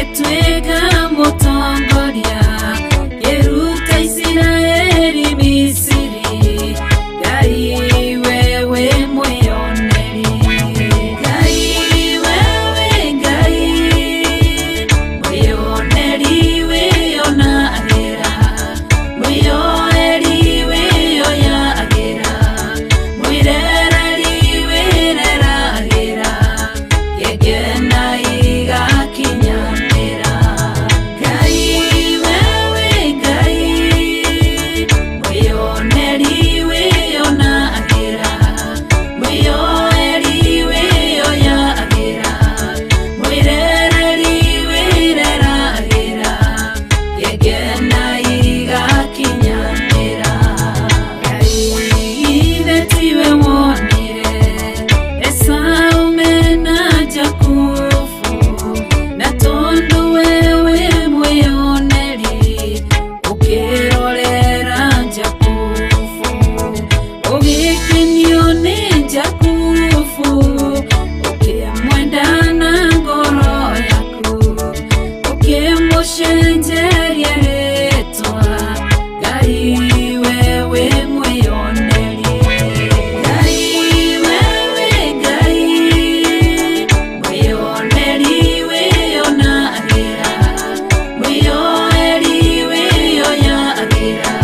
Ũgĩtuĩka mũtongoria, kĩruta Isiraeli Misiri. Ngai wewe mwĩoneri. Ngai wewe Ngai, mwĩoneri wĩonagĩra, mwĩoeri wĩoyagĩra, mwĩrereri wĩreragĩra, gĩkena igakinyanĩra. Ngai wewe Ngai, mwĩoneri wĩonagĩra, mwĩoeri wĩoyagĩra, mwĩrereri wĩreragĩra, gĩkena igakinyanĩra. Ngai ithe tiwe wonire Esau mena Jakubu, na tondũ wewe mwĩoneri ũkĩrorera Jakubu, ũgĩkenio nĩ Jakubu, ũkĩmwenda na ngoro yaku, ũkĩmũcenjeria rĩtwa. Ngai wewe mwĩoneri. Ngai wewe Ngai, mwĩoneri wĩonagĩra, mwĩoeri wĩoyagĩra,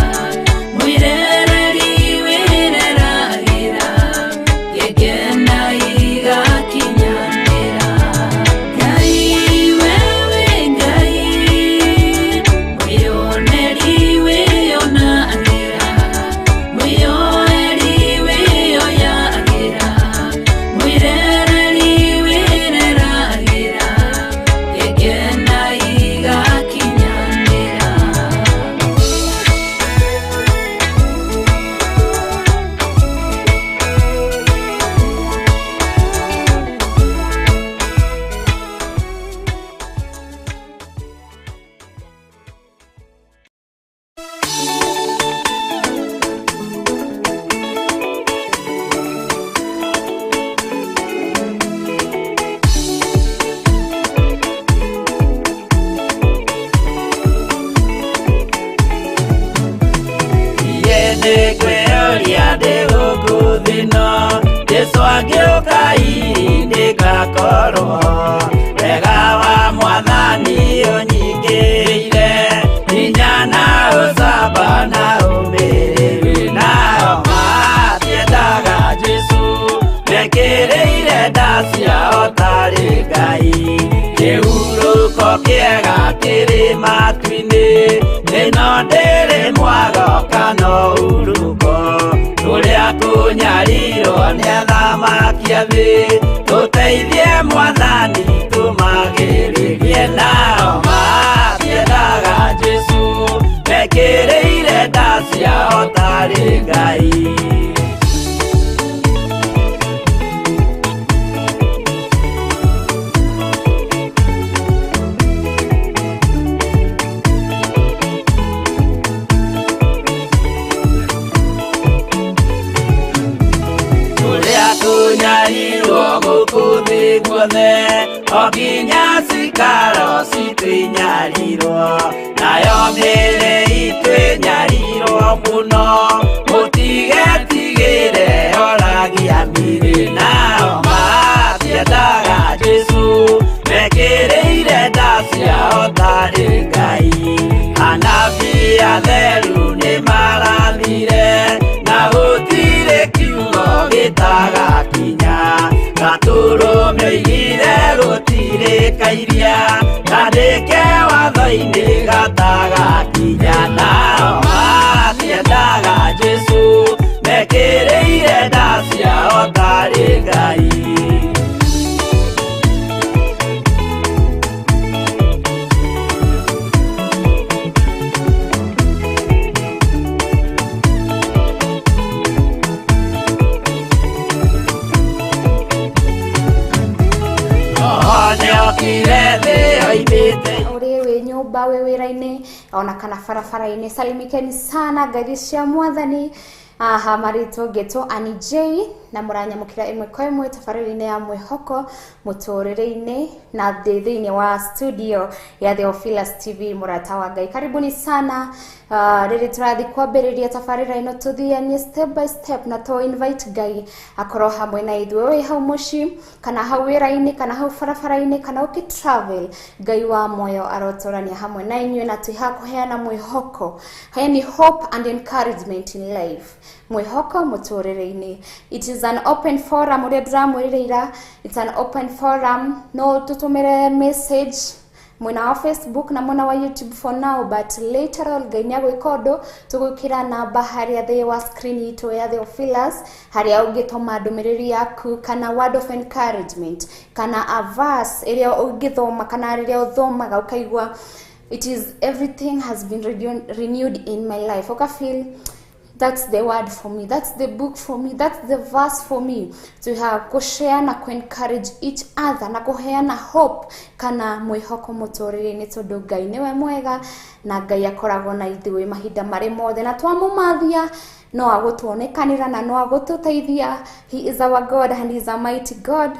mwĩrereri wĩreragĩra, gĩkena igakinyanĩra. Ngai wewe Ngai, mwĩoneri wĩonagĩra, mwĩoeri wĩoyagĩra, mwĩrereri wĩreragĩra, gĩkena igakinyanĩra. Niĩ nĩngwĩyũria ndĩ gũkũ thĩ ĩno, Jesũ angĩũka hihi nĩngakorwo. Wega wa Mwathani ũnyingĩrĩire, hinya na ũcamba na ũmĩrĩru. Nao matiendaga Jesũ, mekĩrĩire nda ciao tarĩ Ngai. Kĩhurũko kĩega kĩrĩ matu-inĩ, ĩno ndĩrĩ mwago kana ũhurũko. Kũrĩa kũnyarirwo nĩ athamaki a thĩ, tũteithie Mwathani tũmagĩrĩrie. Nao matiendaga Jesũ, mekĩrĩire nda ciao tarĩ Ngai. Kũrĩa kũnyarirwo gũkũ thĩ guothe, o nginya cikaro citũ inyarirwo, nayo mĩĩrĩ itũ ĩnyarirwo mũno, mũtigetigĩre oragia mĩĩrĩ. Nao matiendaga Jesũ, mekĩrĩire nda ciao tarĩ Ngai. Anabii atheru nĩmarathire, na gũtirĩ kiugo gĩtagakinya. Gatũrũme oigire gũtirĩ kairia, kandĩke watho-inĩ gatagakinya. Nao matiendaga Jesũ, mekĩrĩire nda ciao tarĩ Ngai. Roho nĩokire thĩ oimĩte Uri wĩ nyũmba, wĩ wĩra-inĩ, ona kana barabara-inĩ, salimikeni sana. Ngaithi cia Mwathani. Aha marĩtwo ngĩtwo Annie J na mũranyamũkĩra ĩmwe kwa ĩmwe tabarĩra-inĩ ya mwĩhoko mũtũrĩre-inĩ na ndĩ thĩinĩ wa studio ya Theophilus TV mũrata wa Ngai. Karibuni sana. Rĩrĩ tũrathiĩ kwambĩrĩria tabarĩra ĩno tũthianie step by step na to invite Ngai akorwo hamwe na ithuĩ wĩ hau mũciĩ kana hau wĩra-inĩ kana hau barabara-inĩ kana ũkĩ travel. Ngai wa muoyo arotũrania hamwe na inyuĩ na twĩ haha kũheana mwĩhoko, yani hope and encouragement in life, mwĩhoko mũtũrĩre-inĩ. It is an open forum ũrĩa ndĩramwĩrire ira. It's an open forum, no tũtũmĩre message mwena wa Facebook na mwena wa YouTube for now, but later on Ngai nĩagwĩka ũndũ tũgwĩkĩra namba harĩa thĩ wa screen itũ ya Theophilus harĩa ũngĩtũma ndũmĩrĩri yaku kana word of encouragement kana a verse ĩrĩa ũngĩthoma kana rĩrĩa ũthomaga ũkaigua it is everything has been renewed in my life, uka feel that's the word for me, that's the book for me, that's the verse for me. Tuha kushare na ku-encourage each other na kuheana hope kana mwĩhoko mũtũrĩre-inĩ tondũ Ngai nĩwe mwega na Ngai akoragwo na ithuĩ mahinda marĩ mothe na twamũmathia no agũtuonekanĩra na no agũtũteithia. He is our God and he is a mighty God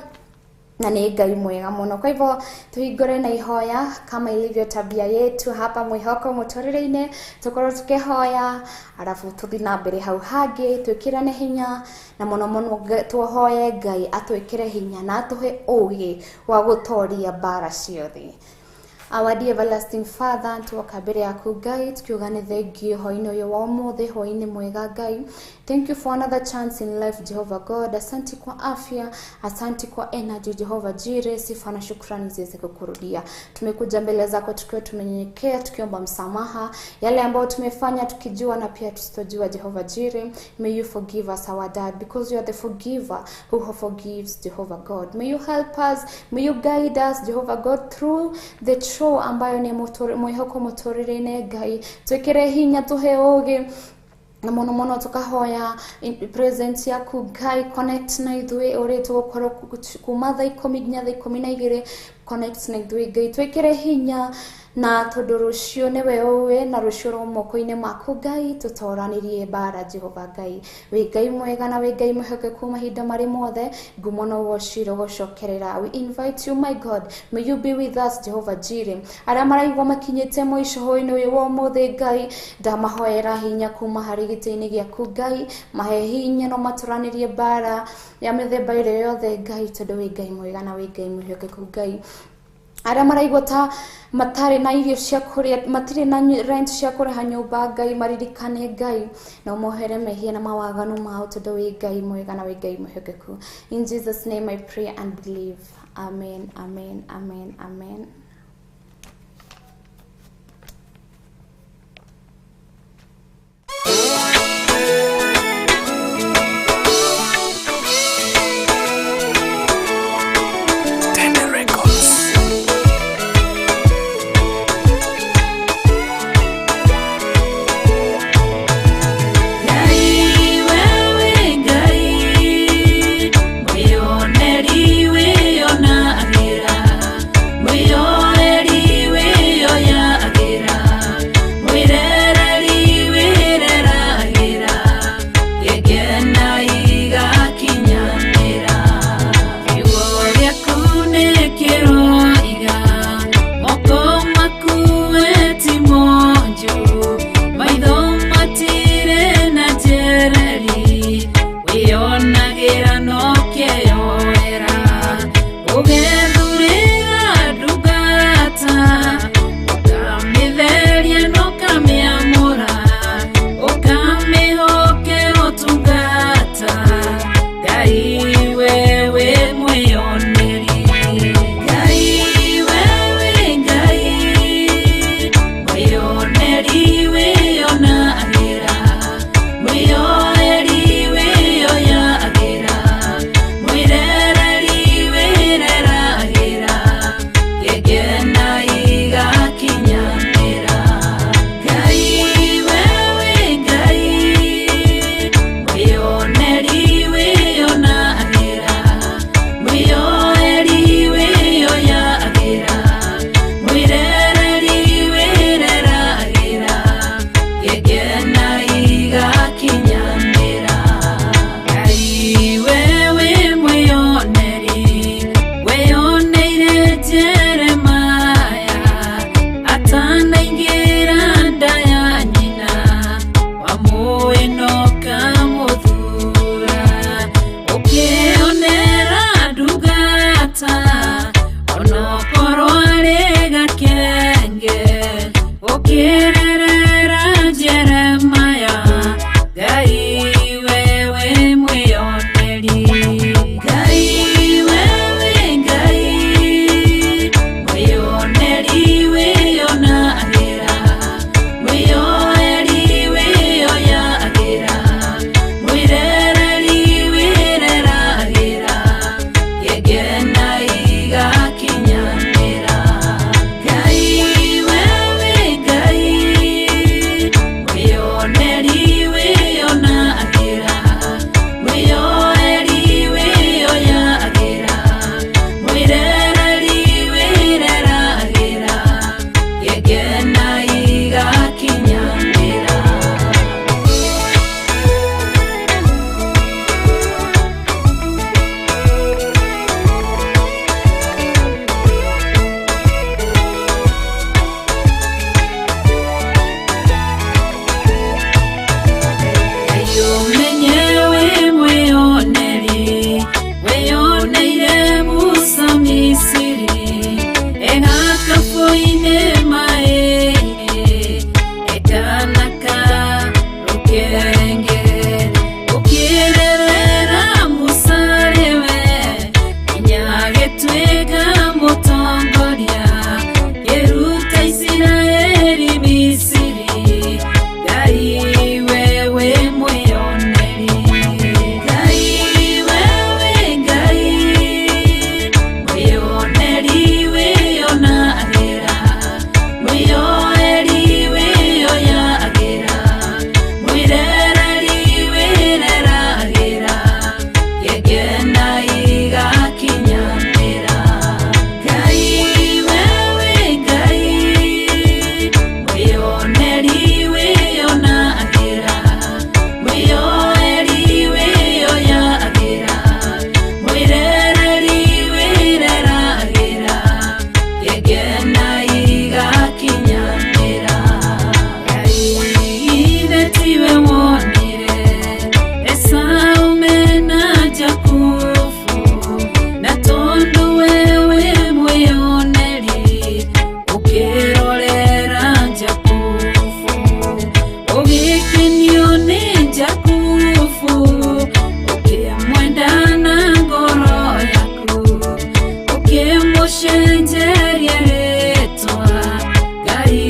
na nĩ Ngai mwega mũno. Kwa hivyo tuhingũre na ihoya kama ilivyo tabia yetu hapa mwĩhoko mũtũrĩre-inĩ, tukorwo tukihoya arabu tuthi na mbere hau hangĩ twĩkĩrane hinya na mũno mũno tũhoye Ngai atwĩkĩre hinya na atũhe ũgĩ wa gũtoria mbara ciothe. Our dear everlasting Father, tuoka mbere yaku Ngai tukiuga nĩ thengiũ hwaĩ-inĩ ũyũ wa ũmũthĩ, hwaĩ-inĩ mwega Ngai. Thank you for another chance in life, Jehovah God. Asante kwa afya, asante kwa energy, Jehovah Jireh. Sifa na shukrani ziweze kukurudia. Tumekuja mbele zako tukiwa tumenyenyekea, tukiomba msamaha yale ambayo tumefanya tukijua na pia tusitojua, Jehovah Jireh. May you forgive us our dad, because you are the forgiver who forgives, Jehovah God. May you help us, may you guide us, Jehovah God, through the show ambayo ni mwĩhoko mũtũrĩre-inĩ. Ngai twĩkĩre hinya, tũhe ũgĩ na mũno mũno tukahoya presence yaku Ngai, connect na ithuĩ ũrĩa tũgũkorwo kuma thaa ikũmi nginya thaa ikũmi na igĩrĩ. Connect na ithuĩ Ngai, twĩkĩre hinya na tondũ rũciũ nĩwe ũĩ na rũciũ rũ moko-inĩ maku Ngai, tũtoranĩrie mbara Jehova Ngai. Wĩ Ngai mwega na wĩ Ngai mwĩhokeku mahinda marĩ mothe, ngumo na ũgoci rũgũcokerera. We invite you, my God, may you be with us, Jehovah Jireh. Arĩa maraigua makinyĩte mũico hwaĩ-inĩ ũyũ wa ũmũthĩ Ngai, ndamahoera hinya kuma harĩ gĩtĩ-inĩ gĩaku Ngai, mahe hinya no matũranĩrie mbara ya mĩthemba ĩrĩa yothe Ngai, tondũ wĩ Ngai mwega na wĩ Ngai mwĩhokeku Ngai. Arĩa maraigua ta matarĩ na irio cia kũrĩa, matirĩ na rent cia kũrĩha nyũmba Ngai, maririkane Ngai na ũmohere mehia na mawaganu mao, tondũ wĩ Ngai mwega na wĩ Ngai mwĩhokeku. In Jesus name I pray and believe. Amen, amen, amen, amen. Tende Records. Ngai wewe Ngai, mwĩoneri wĩonagĩra, mwĩoneri. Ukirerera Jeremiah, Ngai wewe mwiyoneri. Ngai wewe Ngai mwiyoneri wiyonagĩra, mwiyoeri wiyoyagĩra, mwirereri wireragĩra, gĩkena igakinyanĩra. Ngai wewe Ngai mwiyoneri wiyonagĩra, mwiyoeri wiyoyagĩra, mwirereri wireragĩra, gĩkena igakinyanĩra. Umenye we mwiyoneri, wiyoneire Musa Misiri, egakaboine maĩ-inĩ, ekanaka rũkenge. Ũkĩrerera Musa rĩwe, nginya agĩtuĩka mũtongoria, kĩruta Isiraeli Misiri. Ngai wewe mwiyoneri. Ngai wewe Ngai mwiyoneri wiyonagĩra, mwiyoeri wiyoyagĩra, mwirereri wireragĩra, gĩkena igakinyanĩra. Ngai wewe Ngai mwiyoneri wiyonagĩra, mwiyoeri wiyoyagĩra, mwirereri wireragĩra, gĩkena igakinyanĩra. Ngai ithe tiwe wonire Esau mena Jakubu, na tondũ wewe mwiyoneri ũkĩrorera Jakubu, ũgĩkenio nĩ Jakubu, ũkĩmwenda na ngoro yaku, ũkĩmũcenjeria rĩtwa Ngai.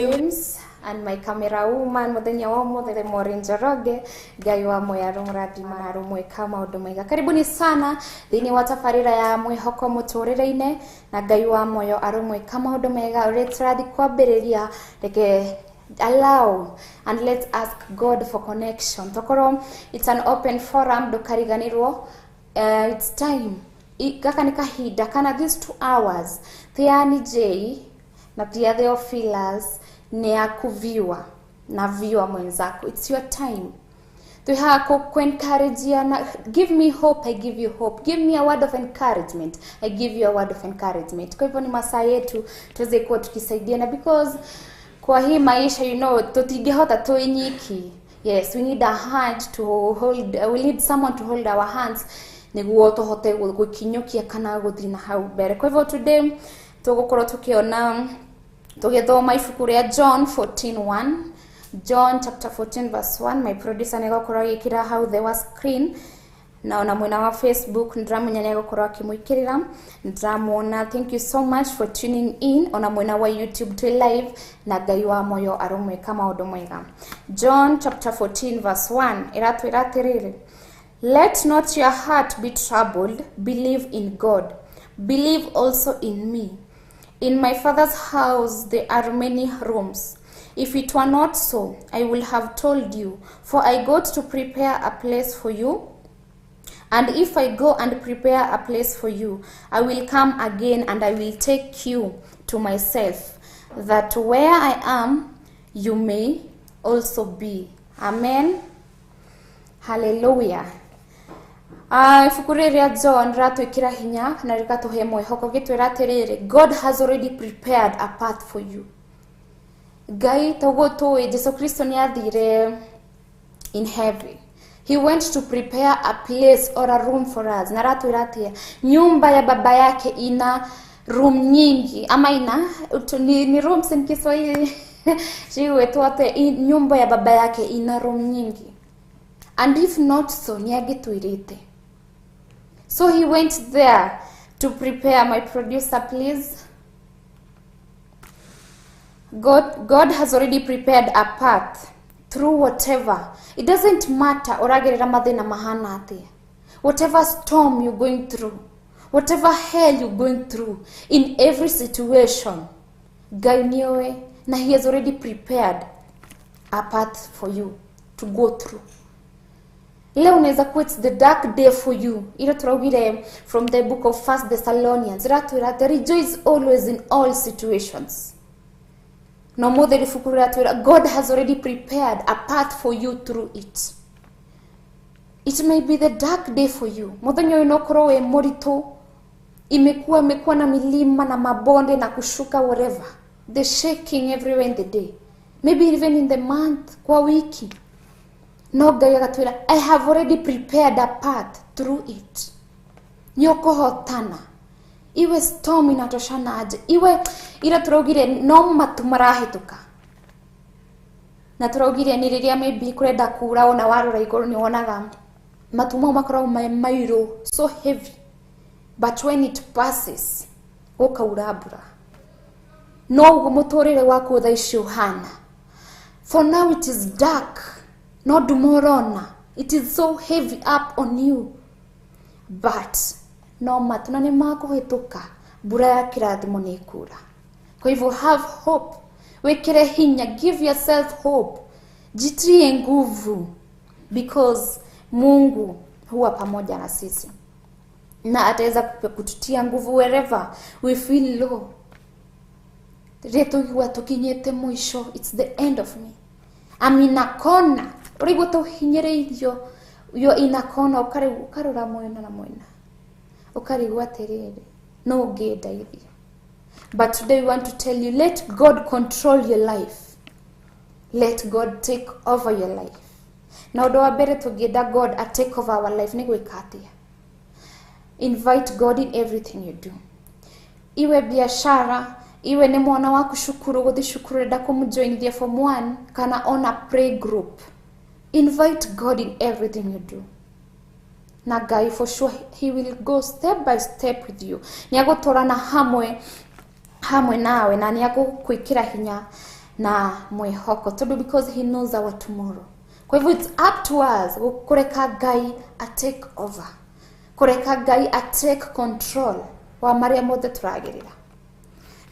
James and my camera woman muthenya wa umuthi Maureen Njoroge. Ngai wa moyo aromurathima na aromwika maundu mega. Karibuni sana thiini wa tabarira ya mwihoko muturire-ini, na Ngai wa moyo aromwika maundu mega. Uria turathi kwambiriria, reke allow and let's ask God for connection. Tokorwo it's an open forum, ndukariganirwo. It's time. Gaka nĩ kahinda kana these 2 hours Tiani J na pia Theophilus ni ya kuviwa na viwa mwenzako. It's your time. Tuha ku encourage na give me hope, I give you hope. Give me a word of encouragement, I give you a word of encouragement. Kwa hivyo ni masaa yetu tuweze kuwa tukisaidiana, because kwa hii maisha, tutingihota tu inyiki. Yes, we need a hand to hold, we need someone to hold our hands niguo tuhote gukinyukia kana guthii na hau mbere. Kwa hivyo today tugukorwo tukiona tugithoma ibuku ria John 14:1, John chapter 14 verse 1. My producer nĩegũkorwo agĩkĩra hau the wa screen, na ona mwena wa Facebook ndĩramenya nĩegũkorwo akĩmwĩkĩrĩra, ndĩramuona. Thank you so much for tuning in. Ona mwena wa YouTube twĩ live, na Ngai wa moyo aromwĩka maũndũ mega. John chapter 14 verse 1 ĩratwĩra atĩrĩrĩ, Let not your heart be troubled. Believe in God. Believe also in me. In my Father's house there are many rooms. If it were not so, I will have told you, for I go to prepare a place for you. And if I go and prepare a place for you, I will come again and I will take you to myself, that where I am, you may also be. Amen. Hallelujah. Ibuku rĩrĩ rĩa John rĩratwĩkĩra hinya na rĩgatũhe mwĩhoko, gĩtwĩra atĩrĩrĩ, God has already prepared a path for you. Ngai toguo tũĩ Jesu Kristo nĩ athire in heaven. He went to prepare a place or a room for us. Na aratwĩra atĩa, nyumba ya baba yake ina room nyingi, ama ina ni rooms in Kiswahili. Cigwĩtwo atĩ nyumba ya baba yake ina room nyingi, and if not so nĩ angĩtwĩrĩte. So he went there to prepare. My producer, please. God has already prepared a path through whatever. It doesn't matter ũragerera mathĩna mahana atĩa. Whatever storm you're going through, whatever hell you're going through, in every situation, Ngai nĩoĩ na he has already prepared a path for you to go through. Leo unaweza kuwa it's the dark day for you. Ilo turaugire from the book of First Thessalonians. Iratwĩra atĩ rejoice always in all situations. No mothe ribuku riratwĩra God has already prepared a path for you through it. It may be the dark day for you. Muthenya ũyũ no ũkorwo wĩ mũritũ, imekuwa na milima na mabonde na kushuka whatever. The shaking everywhere in the day. Maybe even in the month, kwa wiki. No Ngai agatwĩra I have already prepared a path through it. Nĩũkũhotana. Iwe storm inatoshana aje. Iwe ira tũraugire no matu marahĩtũka. Na tũraugire nĩ rĩrĩa maybe kũrenda kura ona warora igũrũ nĩ wonaga matu mau makoragwo me mairũ, so heavy. But when it passes, gũkaura mbura. No ũguo mũtũrĩre waku thaa ici ũhana. For now it is dark. No nduma ũrona. It is so heavy up on you. But no matu na nĩ makũhĩtũka, mbura ya kĩrathimo nĩ ĩkura. Kwa hivyo have hope. Wĩkĩre hinya, give yourself hope. Jitie nguvu, because Mungu huwa pamoja na sisi. Na ataweza kututia nguvu wherever we feel low. Rĩrĩa tũigua tũkinyĩte mũico, it's the end of me. I'm in a corner. Ũraigua tũhinyĩrĩirio, you're in a corner, ũkarora mwena na mwena. Ũkarigwo atĩrĩrĩ, no ũngĩndeithia. But today we want to tell you, let God control your life. Let God take over your life. Na ũndũ wa mbere tũngĩenda God a take over our life nĩ gwĩka atĩa? Invite God in everything you do. Iwe biashara, iwe nĩ mwana waku cukuru, gũthiĩ cukuru ũrenda kũmũjoinithia form 1, kana on a play group. Invite God in everything you do. Na Ngai for sure he will go step by step with you. Nĩ agũtwarana hamwe nawe na nĩ agũkwĩkĩra hinya na mwĩhoko, tondũ because he knows our tomorrow. Kwa hivyo it's up to us kũreka Ngai a take over, kũreka Ngai a take control wa marĩa mothe tũragerera.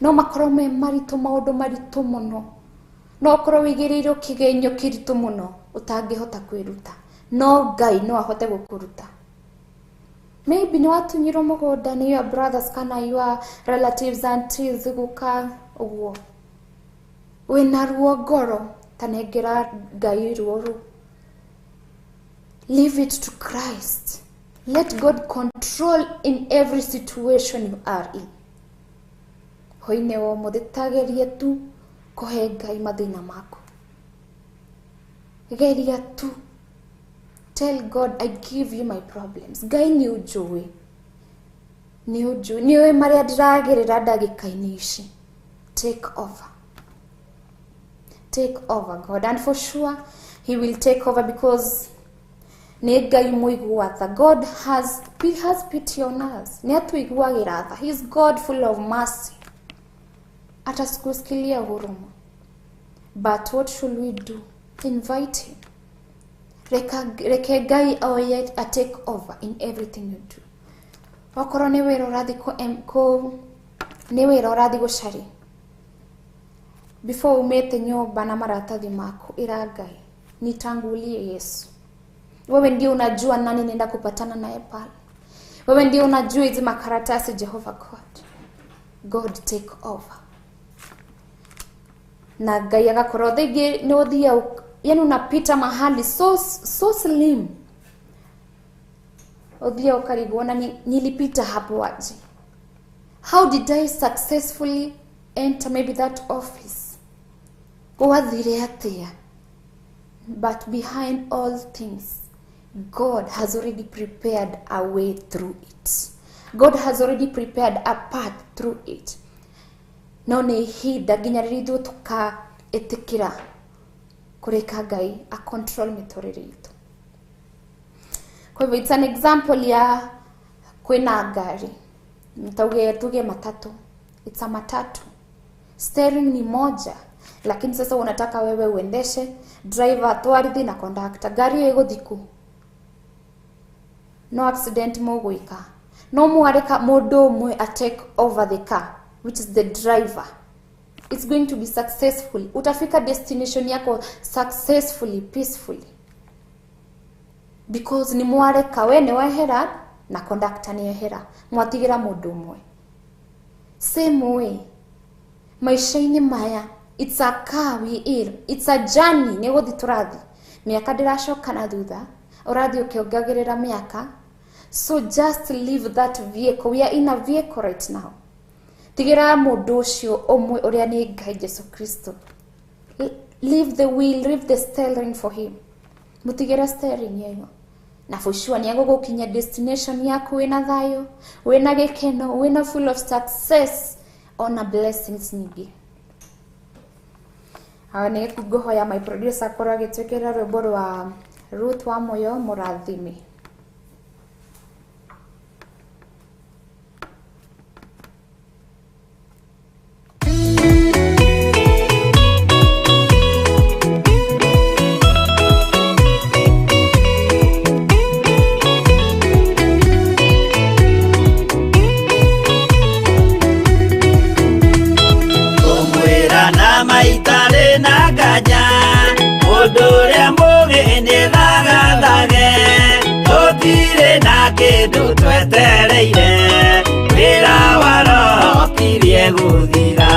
No makorwo me maritũ, maũndũ maritũ mũno, no ũkorwo wĩigĩrĩirwo kĩgenyo kĩritũ mũno ũtangĩhota kwĩruta, no Ngai no ahote gũkũruta. Maybe nĩ watunyirwo mũgũnda nĩ your brothers kana your relatives, aunties, guka ũguo, wĩna ruo ngoro, ta nengera Ngai ruo rũu. Leave it to Christ. Let God control in every situation you are in. Hwaĩ-inĩ wa ũmũthĩ tageria tu kũhe Ngai mathĩna maku. Geria tu. Tell God, I give you my problems. Ngai nĩ ũnjũĩ. Nĩ ũnjũĩ. Nĩ ũĩ marĩa ndĩragerera ndagĩka-inĩ ici. Take over. Take over, God. And for sure, he will take over because nĩ Ngai mũigua tha. God has, he has pity on us. Nĩ atũiguagĩra tha. He is God full of mercy. Atatusikilia huruma. But what should we do? Invite him. Reke Ngai oye a take over in everything you do. Okorwo nĩ wĩra ũrathiĩ kũ nĩ wĩra ũrathiĩ gũcaria, before umĩte nyũmba na maratathi maku, ĩra Ngai, nitangulie Yesu. Wewe ndio unajua nani nenda kupatana naye pale. Wewe ndio unajua hizi makaratasi, Jehovah God. God take over. Na Ngai agakorwo thaingĩ nĩ ũthiaga, yani unapita mahali so slim. Ũthiaga ũkarigwo na nilipita hapo aje. How did I successfully enter maybe that office? Gwathire atĩa? But behind all things, God has already prepared a way through it. God has already prepared a path through it. No nĩ ihinda nginya rĩrĩa ithuĩ Ĩtĩkĩra kũreka Ngai a control mĩtũrĩre itũ. Kwa hivyo it's an example ya kwĩna ngari, tauge tuge matatu. It's a matatu, steering ni moja, lakini sasa unataka wewe uendeshe, driver atwarithi na conductor. Ngari ĩyo ĩgũthiĩ kũ? No accident mũgwĩka. No mwareka mũndũ ũmwe a take over the car, which is the driver, it's going to be successful. Utafika destination yako successfully, peacefully, because ni mwareka we nĩ wehera na conductor nĩ ehera, mwatigira mũndũ ũmwe. Same way maisha-inĩ maya, it's a car we in, it's a journey. Nĩ gũthi tũrathi, mĩaka ndĩracoka na thutha, ũrathiĩ ũkĩongagĩrĩra mĩaka. So just leave that vehicle. We are in a vehicle right now. Tigĩra mũndũ ũcio ũmwe ũrĩa nĩ Ngai Jesu Kristo. Leave the wheel, leave the steering for him. Mũtigĩre steering ĩyo, na for sure nĩ egũgũkinya destination yaku wĩna thayũ, wĩna gĩkeno, wĩna full of success, ona blessings nyingĩ. Awa nĩ ngũhoya my producer akorwo agĩtwĩkĩra rwĩmbo rwa Ruth wa Moyo, Mũrathimi. Kũmwĩra na maitarĩ na nganja, mũndũ ũrĩa mũgĩ nĩ thagathage. Tũtirĩ na kĩndũ twetereire, wĩra wa roho kirie gũthira.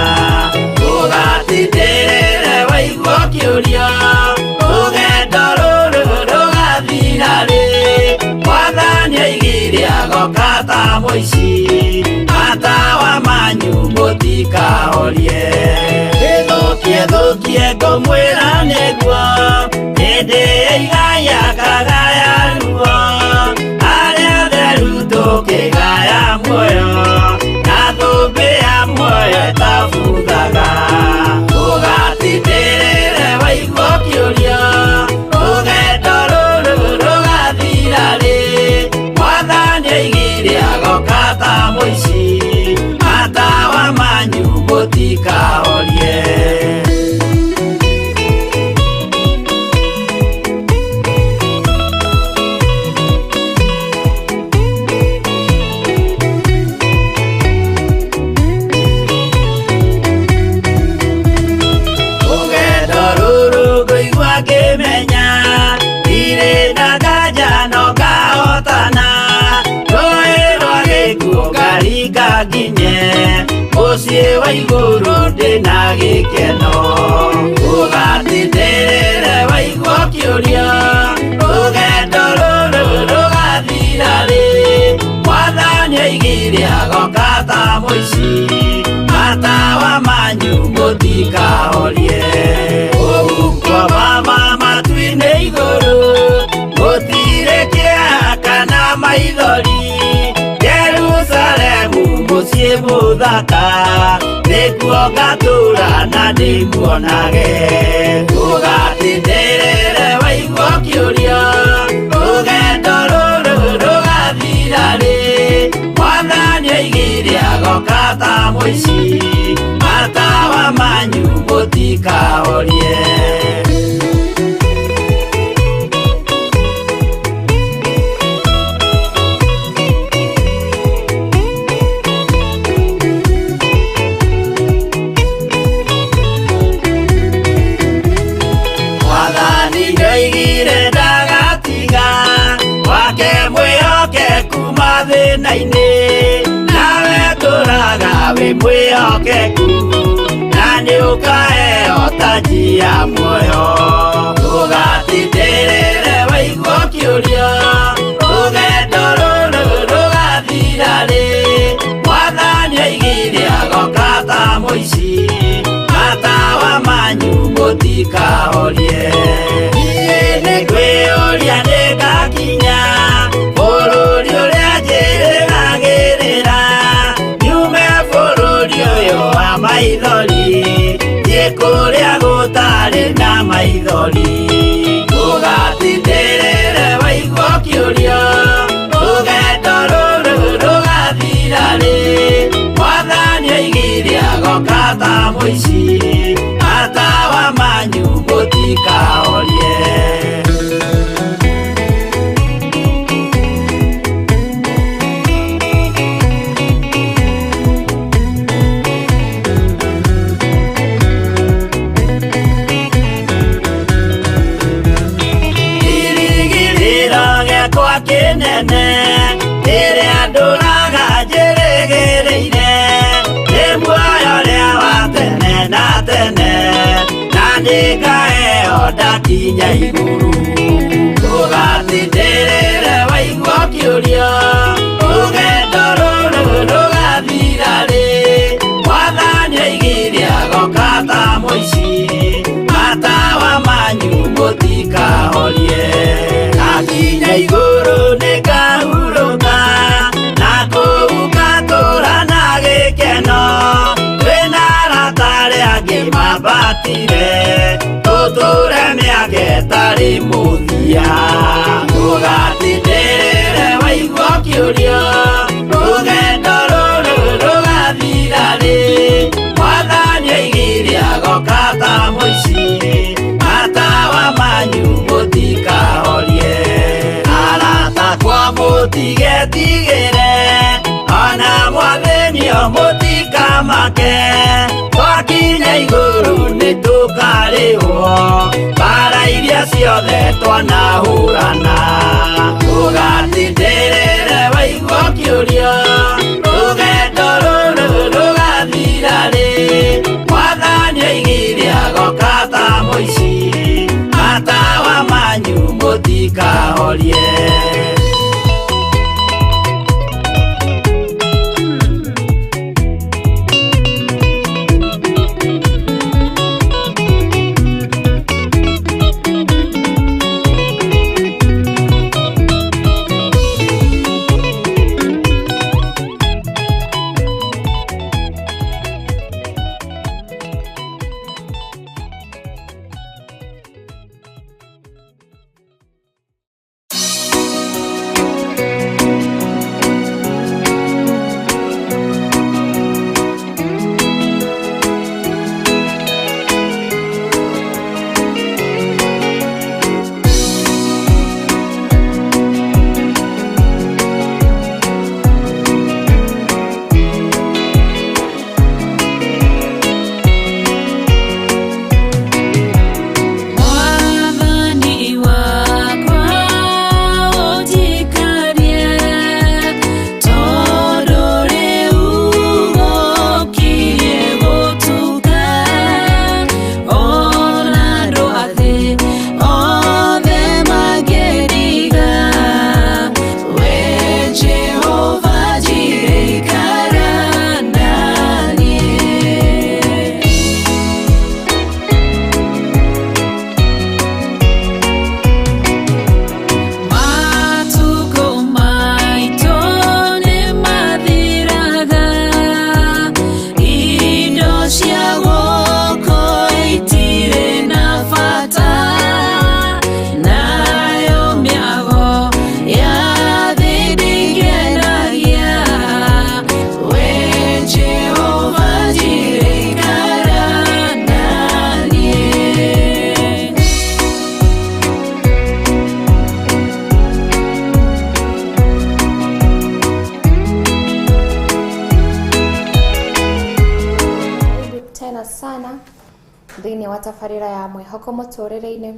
Ũgatindĩrĩre waigua kĩũrio, rũgendo rũrũ rũgathira rĩ? Mwathani aigire agoka ta mũici, matawa manyu mũtikahorie. Ĩthũkie thũkie ngũmwĩra nĩguo, hĩndĩ ĩigaya kagaya ruo, arĩa theru tũkĩgaya muoyo, na thũmbĩ ya muoyo ĩtabuthaga. Ũgatindĩrĩre waigua kĩũrio, rũgendo rũrũ rũgathira rĩ? Mwathani aigire agoka ta mũici, matawa manyu mũtikahorie. Rũgendo rũrũ ngũigua ngĩmenya, ndirĩ na nganja no ngahotana. Rũĩ rwa gĩkuũ ngaringa nginye, mũciĩ wa igũrũ ndĩna gĩkeno. Ũgatindĩrĩre waigua kĩũrio, rũgendo rũrũ rũgathira rĩ? Mwathani aigire agoka ta mũici, matawa manyu mũtikahorie. Ũhuko mama matu-inĩ igũrũ, gũtirĩ kĩeha kana maithori. Jerusalemu mũciĩ mũthaka, nĩkuo ngatũũra na ndĩmuonage. Ũgatindĩrĩre waigua kĩũrio, rũgendo rũrũ rũgathira rĩ? Mwathani aigire agoka ta mũici, matawa manyu mũtikahorie. Mwathani nĩoigire ndagatiga wake mwĩhokeku mathĩna-inĩ, nawe tũraga wĩ mwĩhokeku, na nĩũkaheo taji ya muoyo. Ũgatindĩrĩre waigua kĩũrio, rũgendo rũrũ rũgathira rĩ? Mwathani aigire agoka ta mũici, matawa manyu mũtikahorie. Niĩ nĩngwĩyũria nĩngakinya bũrũri ũrĩa njĩrĩgagĩrĩra, nyume bũrũri ũyũ wa maithori, thiĩ kũrĩa gũtarĩ Maithori ũgatindĩrĩre waigua ũkĩũria rũgendo rũrũ rũgathira rĩ Mwathani oigire agoka ta mũici matawa manyu mũtikahorie. Kinene ĩrĩa ndũraga njĩrĩgĩrĩire nĩ muoyo ũrĩa wa tene na tene na nĩngaheo ndakinya igũrũ ũgatindĩrĩre waigua ũkĩũria rũgendo rũrũ rũgathira rĩ Mwathani oigire agoka ta mũici matawa manyu mũtikahorie. Ndakinya igũrũ nĩngahurũka na kũu ngatũũra na gĩkeno twĩna arata arĩa angĩ mambatire tũtũũre mĩaka ĩtarĩ mũthia ũgatindĩrĩre waigua ũkĩũria rũgendo rũrũ rũgathira rĩ Mwathani oigire agoka ta mũici matawa manyu mũtikahorie. Arata kwa mũtigetigĩre ona mwathĩnio mũtikamake twakinya igũrũ nĩtũkarĩhwo mbara iria ciothe twanahũrana ũgatindĩrĩre waigua ũkĩũria rũgendo rũrũ rũgathira rĩ Mwathani oigire agoka ta mũici matawa manyu mũtikahorie. Thĩinĩ wa tabarĩra ya mwĩhoko mũtũrĩre-inĩ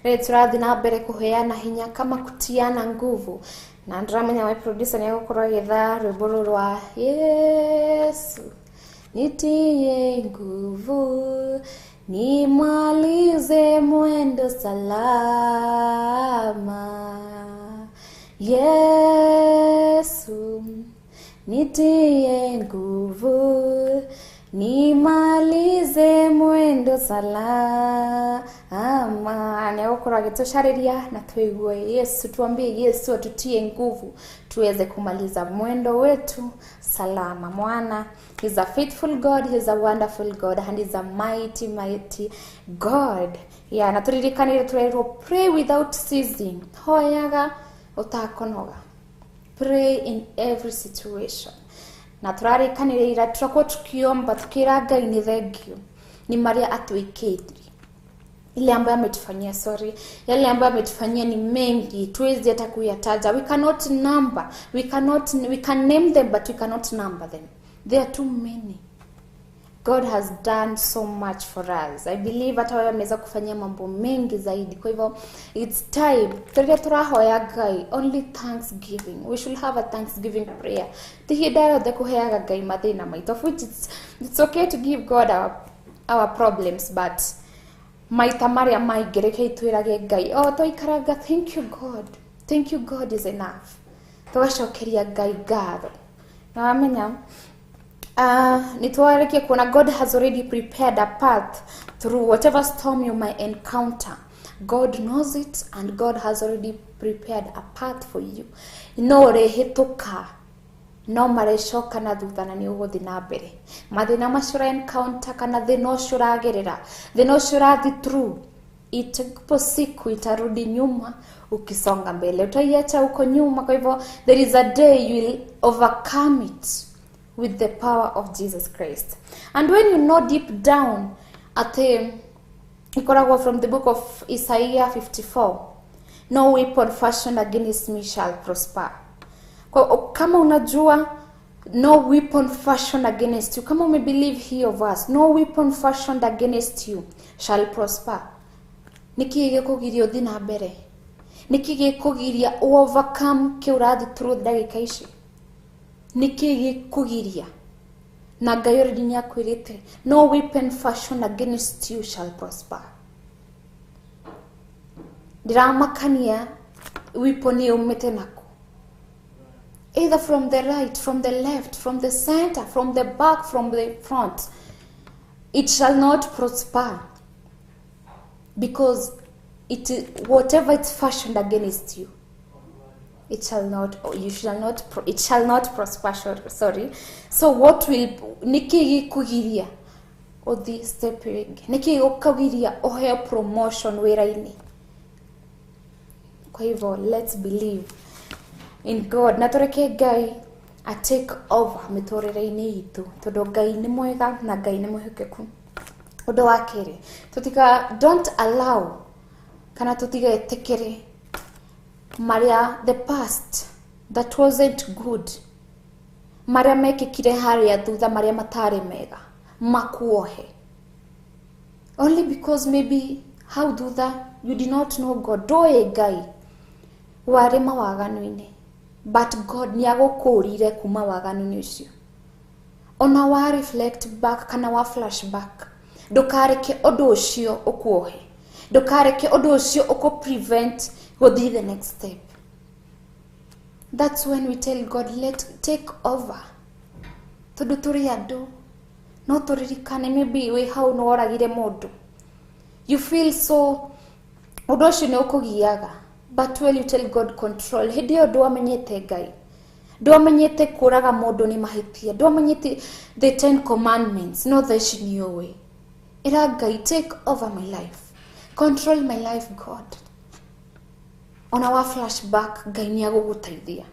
rĩrĩ tũrathiĩ na mbere kũheana hinya kama kutiana nguvu na ndĩramenya we producer nĩegũkorwo agĩetha rwĩmbo rũrũ rwa Yesu nitie nguvu nimalize mwendo salama Yesu nitie nguvu nimalize mwendo salama. Nĩegũkorwo agĩtũcarĩria na tuigue Yesu, tuambie Yesu atutie nguvu tuweze kumaliza mwendo wetu Salama mwana. He's a faithful God, he's a wonderful God, and he's a mighty, mighty God. Yeah, na turirikanire turerwo pray without ceasing. Hoyaga utakonoga. Pray in every situation. Na turarikanire ira turakorwo tukiomba tukira Ngai ni thank you. Ni maria atwikite. Ile ambayo ametufanyia, sorry, yale ambayo ametufanyia ni mengi, tuwezi hata kuyataja. We cannot number, we cannot, we can name them but we cannot number them. There are too many. God has done so much for us. I believe hata wewe ameweza kufanyia mambo mengi zaidi. Kwa hivyo it's time turia turahoya Ngai only thanksgiving. We should have a thanksgiving prayer. Ti hinda yothe kuheaga Ngai mathina maitũ, of which it's okay to give God our problems, but maita maria maingĩ reke twĩrage Ngai, oh twaikaraga, thank you God, thank you God is enough. Tũgacokeria Ngai ngatho. Na wamenya nĩ twarĩkia kuona God has already prepared a path through whatever storm you might encounter. God knows it and God has already prepared a path for you. No ũrĩhĩtũka no marecoka na thutha na nĩ ũgũthiĩ na mbere. Mathĩna macio ũra encounter kana thĩna ũcio ũragerera, thĩna ũcio ũrathiĩ through, itapo siku itarudi nyuma ukisonga mbele, utaiacha huko nyuma. Kwa hivyo there is a day you will overcome it with the power of Jesus Christ. And when you know deep down ati ikoragwo from the book of Isaiah 54, no weapon fashioned against me shall prosper. Kwa kama unajua no weapon fashioned against you, kama umebelieve hiyo verse, no weapon fashioned against you shall prosper, niki gĩkũgiria ũthiĩ na mbere? Niki gĩkũgiria overcome kĩ ũrathiĩ through ndagĩka ici? Niki gĩkũgiria? Na Ngai already nĩakwĩrĩte no weapon fashioned against you shall prosper. Ndĩramakania weapon yumĩte naku, either from the right, from the left, from the center, from the back, from the front, it shall not prosper, because it, whatever it's fashioned against you, it shall not, you shall not, it shall not prosper. Sorry. So what will, niki gĩkũgiria ũthiĩ step ĩngĩ? Niki gĩkũgiria ũheo promotion wĩra-inĩ? Kwa hivyo let's believe in God na tũreke Ngai a take over mĩtũrĩre-inĩ itũ, tondũ Ngai nĩ mwega na Ngai nĩ mwĩhokeku. Ũndũ wa kerĩ, tũtiga, don't allow kana tũtigetĩkĩre maria the past that wasn't good, maria mekĩkire harĩa thutha, maria matarĩ mega makuohe, only because maybe hau thutha you did not know God, ndũĩ Ngai, warĩ mawaganu-inĩ, but God nĩ agũkũrire kuma waganu-inĩ ũcio. Ona wa reflect back kana wa flashback, ndũkareke ũndũ ũcio ũkuohe, ndũkareke ũndũ ũcio ũkũ prevent gũthiĩ the next step. That's when we tell God, let take over, tondũ tũrĩ andũ no tũririkane maybe wĩ hau nĩ woragire mũndũ, you feel so ũndũ ũcio nĩ ũkũgiaga, but when you tell God control, hĩndĩ ĩyo ndwamenyete Ngai, ndwamenyete kũraga mũndũ nĩ mahĩtia, ndwamenyete the 10 commandments, no thaa ici nĩ ũĩ. Ĩra Ngai, take over my life, control my life God. Ona wa flashback, Ngai nĩ agũgũteithia.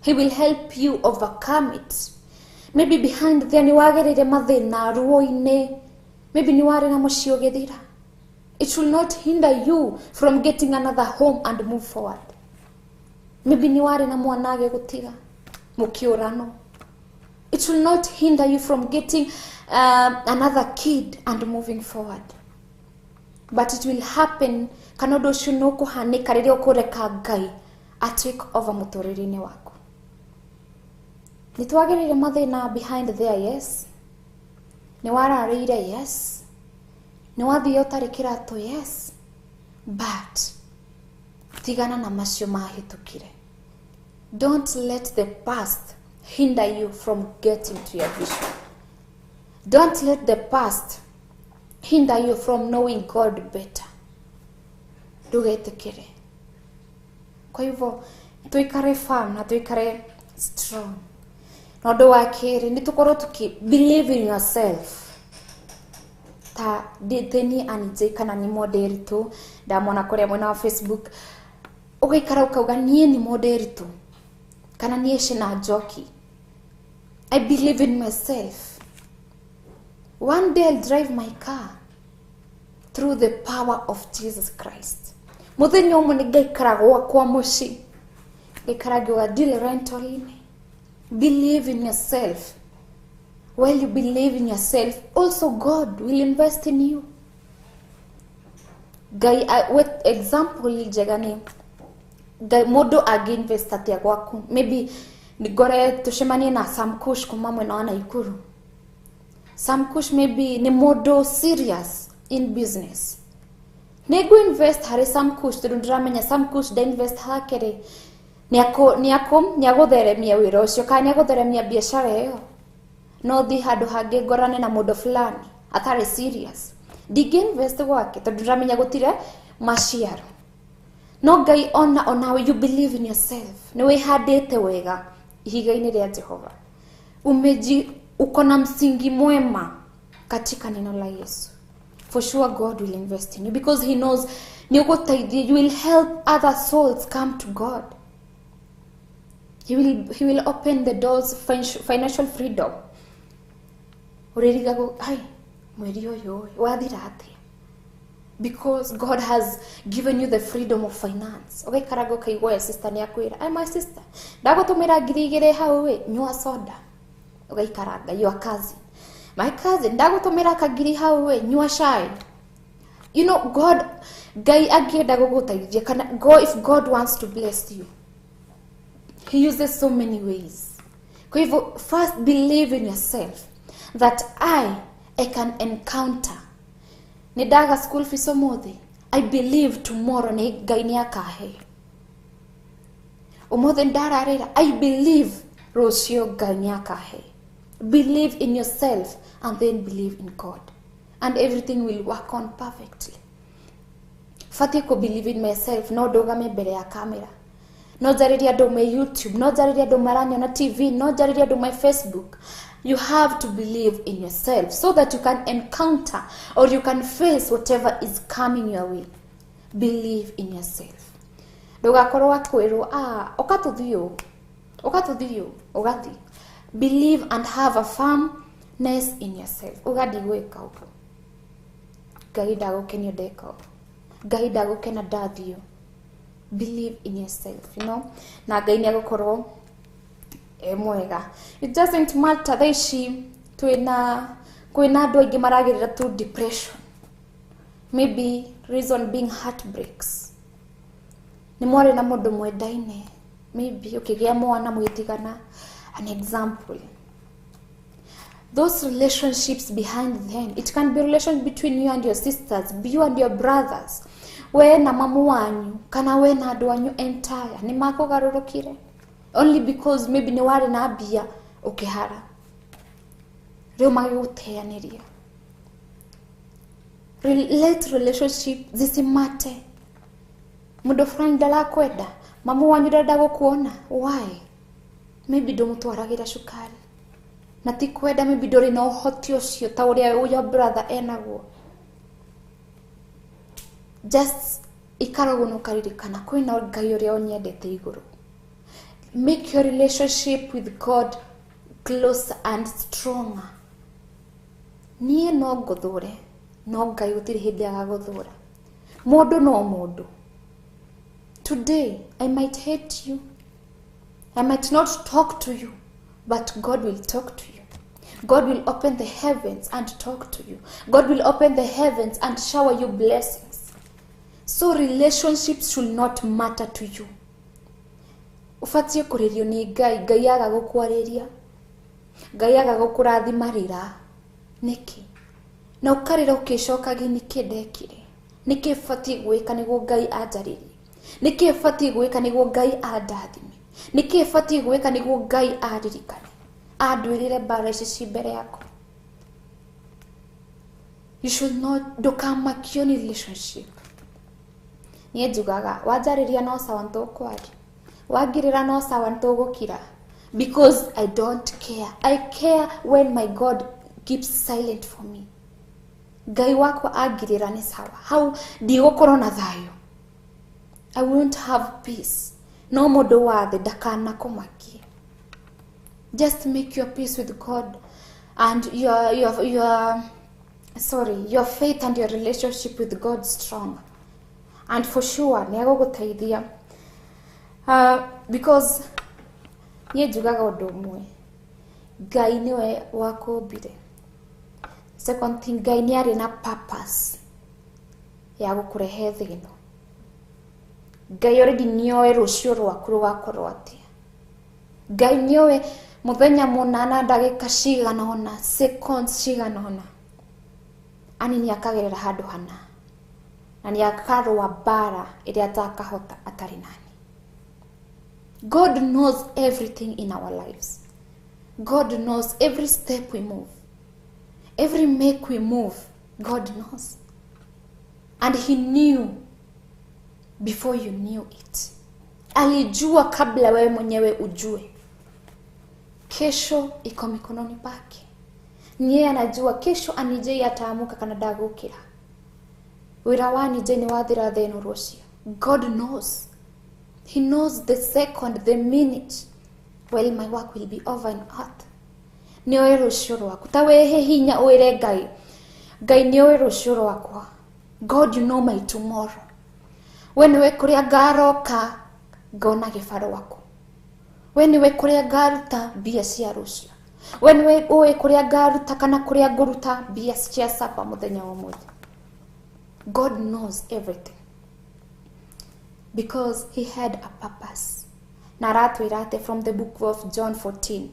He will help you overcome it. Maybe behind there nĩ wagereire mathĩna ruo-inĩ, maybe nĩ warĩ na mũciĩ ũgĩthira. It will not hinder you from getting another home and move forward. Maybe nĩ warĩ na mwana agĩgũtiga mũkĩũrano. It will not hinder you from getting another kid and moving forward. But it will happen, kana ũndũ ũcio nĩ ũkũhanĩka rĩrĩa ũkũreka Ngai a take over mũtũrĩre-inĩ waku. Nĩ twagereire mathĩna behind there, yes. Nĩ wararĩire, yes. Nĩ wathiĩ ũtarĩ kĩratũ, yes. But tigana na macio mahĩtũkire. Don't let the past hinder you from getting to your vision. Don't let the past hinder you from knowing God better. Ndũgetĩkĩre. Kwa hivyo tuikare firm na tuikare strong. Na ũndũ wa kerĩ nĩ tũkorwo tũkĩ believe in yourself. Ta ndĩteni Annie kana nĩ Monderitũ, ndamona kũrĩa mwena wa Facebook, ũgaikara ũkauga niĩ nĩ Monderitũ kana niĩ Shena Njoki. I believe in myself. One day I'll drive my car through the power of Jesus Christ. Muthenya ũmwe nĩ ngaikara gwakwa mũciĩ, ngaikara ngiuga ndirĩ rental-inĩ. Believe in yourself. While you believe in yourself, also God will invest in you. Ngai, with example njega nĩ Ngai, mũndũ angĩ invest atĩa gwaku? Maybe ngore tũcemanie na Sam Kush kuma mwena wa Naikuru. Sam Kush maybe nĩ mũndũ serious in business. Nĩngũ invest harĩ Sam Kush tondũ ndĩramenya Sam Kush nda invest hake rĩ, nĩagũtheremia wĩra ũcio kana nĩagũtheremia biacara ĩyo. No thiĩ handũ hangĩ ngorane na mũndũ fulani atarĩ serious, ndingĩ invest gwake tondũ ndĩramenya gũtirĩ maciaro. No Ngai ona onawe you believe in yourself, nĩ wĩhandĩte wega ihiga-inĩ rĩa Jehova, umeji uko na msingi mwema katika neno la Yesu. For sure God will invest in you because he knows nĩũgũteithia, you will help other souls come to God. He will open the doors financial freedom. Ũrĩrigagwo, ai, mweri ũyũ wathira atĩa? Because God has given you the freedom of finance. Ũgaikaraga ũkaigua your sister nĩ akwĩra, ai my sister, ndagũtũmĩra 2,000 hau ĩ, nyua soda. Ũgaikaranga, your cousin. My cousin, ndagũtũmĩra kangiri hau ĩ, nyua cai. You know, God, Ngai angĩenda gũgũteithia, kana God, if God wants to bless you, he uses so many ways. Kwa hivyo, first believe in yourself that I can encounter. Nĩ ndaga school fees ũmũthĩ, I believe tomorrow nĩ Ngai nĩ akahe. Ũmũthĩ ndararĩra, I believe rũciũ Ngai nĩ akahe. Believe in yourself and then believe in God, and everything will work on perfectly. Batiĩ kũ believe in myself, no ndũgame mbere ya kamera, no njarĩrie andũ me YouTube, no njarĩrie andũ maranyona TV, no njarĩrie andũ me Facebook. You have to believe in yourself so that you can encounter or you can face whatever is coming your way. Believe in yourself. Ndũgakorwo wa kwĩrwo, ũka tũthiĩ ũũ, ũka tũthiĩ ũũ, ũgathiĩ. Believe and have a firmness in yourself. Uga ndigwĩka ũguo. Ngai ndagũkenio ndeka ũguo. Ngai ndagũkena ndathiĩ ũũ. Believe in yourself, you know? Na Ngai nĩegũkorwo e mwega. It doesn't matter thaa ici twĩna kwĩna andũ aingĩ maragerera through depression. Maybe reason being heartbreaks. Nĩ mwarĩ na mũndũ mwendaine, maybe ũkĩgĩa mwana mũgĩtigana. An example. Those relationships behind them, it can be relation between you and your sisters, you and your brothers. We na mamu wanyu, kana we na andũ anyu entire, nĩ makũgarũrũkire. Only because maybe nĩ warĩ na mbia ũkĩhara. Rĩu magĩgũteanĩria. Let relationship zisimate. Mũndũ fulani ndarakwenda, mamu wanyu ndarenda gũkuona. Why? Maybe ndũmũtwaragĩra cukari. Na ti kwenda, maybe ndũrĩ na ũhoti ũcio ta ũrĩa your brother enaguo. Just ikara ũguo na ũkaririkana kwĩna Ngai ũrĩa ũnyendete igũrũ. Make your relationship with God closer and stronger. Niĩ no ngũthũre, no Ngai gũtirĩ hĩndĩ agagũthũra. Mũndũ no mũndũ. Today, I might hate you. I might not talk to you, but God will talk to you. God will open the heavens and talk to you. God will open the heavens and shower you blessings. So relationships should not matter to you. Ũbatiĩ kũrĩrio nĩ Ngai, Ngai aga gũkwarĩria, Ngai aga gũkũrathima rĩra. Nĩkĩ? Na ũkarĩra ũkĩcokagia nĩkĩ ndekire? Nĩkĩ batiĩ gwĩka nĩguo Ngai anjarĩrie? Nĩkĩ batiĩ gwĩka nĩguo Ngai andathime? Nĩkĩ batiĩ gwĩka nĩguo Ngai andirikane? Anduĩrĩre mbara ici ci mbere yakwa. You should not, ndũkamakio nĩ relationship. Niĩ njugaga, wanjarĩria no sawa nĩtũkwaria. Wangirĩra no sawa nĩtũgũkira. Because I don't care. I care when my God keeps silent for me. Ngai wakwa angirĩra nĩ sawa. Hau ndigũkorwo na thayũ. I won't have peace. No mũndũ wa thĩ ndakanakũmakie. Just make your peace with God and your faith and your relationship with God strong. And for sure nĩ egũgũteithia. Because niĩ njugaga ũndũ ũmwe, Ngai nĩwe wakũmbire. Second thing, Ngai nĩ arĩ na purpose ya gũkũrehe thĩ ĩno. Ngai already nĩoĩ rũciũ rwaku rũgakorwo atĩa. Ngai nĩoĩ mũthenya mũna na ndagĩka cigana ũna, seconds cigana ũna, ani nĩ akagerera handũ hana na nĩ akarũa mbara ĩrĩa atakahota atarĩ nani. God knows everything in our lives. God knows every step we move. Every make we move, God knows. And he knew before you knew it. Alijua kabla wewe mwenyewe ujue. Kesho iko mikononi pake. Ni yeye anajua kesho anijei ataamuka kana ndagũkĩra. Wĩra wa anijei nĩ wathira thĩ ĩno rũciũ. God knows. He knows the second, the minute, well, my work will be over on earth. Nĩoĩ rũciũ rwaku. Ta wĩhe hinya ũĩre Ngai. Ngai nĩoĩ rũciũ rwakwa. God, you know my tomorrow. We nĩwe kũrĩa ngaroka ngona gĩbarũaku. We nĩwe kũrĩa ngaruta mbia cia rũciũ. We nĩwe ũĩ kũrĩa ngaruta kana kũrĩa ngũruta mbia cia sapa mũthenya wa ũmũthĩ. God knows everything. Because he had a purpose. Na aratwĩra atĩ from the book of John 14,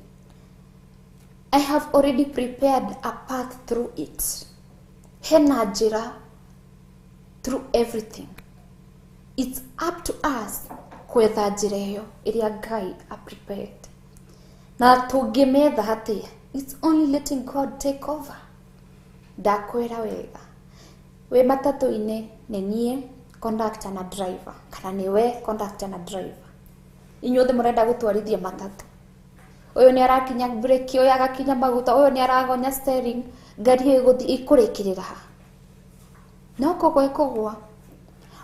I have already prepared a path through it. Hena njĩra through everything. It's up to us kwetha njĩra ĩyo ĩrĩa Ngai a prepared. Na tũngĩmetha atĩa? It's only letting God take over. Ndakwĩra wega. Wĩ matatũ-inĩ nĩ niĩ conductor na driver, kana nĩwe conductor na driver. Inyuothe mũrenda gũtwarithia matatũ. Ũyũ nĩ arakinya breki, ũyũ agakinya maguta, ũyũ nĩ aragonya steering, ngari ĩyo ĩgũthiĩ ĩkũrĩkĩrĩra ha? No kũgwa ĩkũgwa.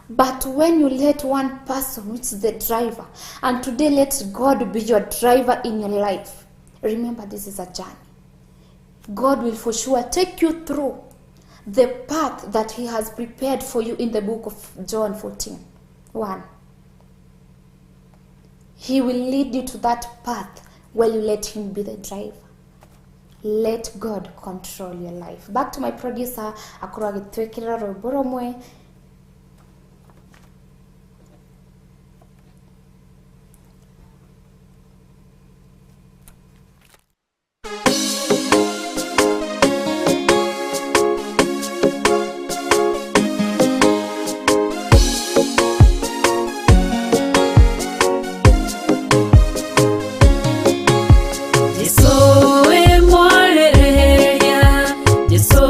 But when you let one person, which is the driver, and today let God be your driver in your life, remember this is a journey. God will for sure take you through the path that he has prepared for you in the book of John 14:1. He will lead you to that path while you let him be the driver. Let God control your life. Back to my producer, akorwo agĩtwĩkĩrĩra rwĩmbo rũmwe. Jesu we mwarĩrĩria, Jesu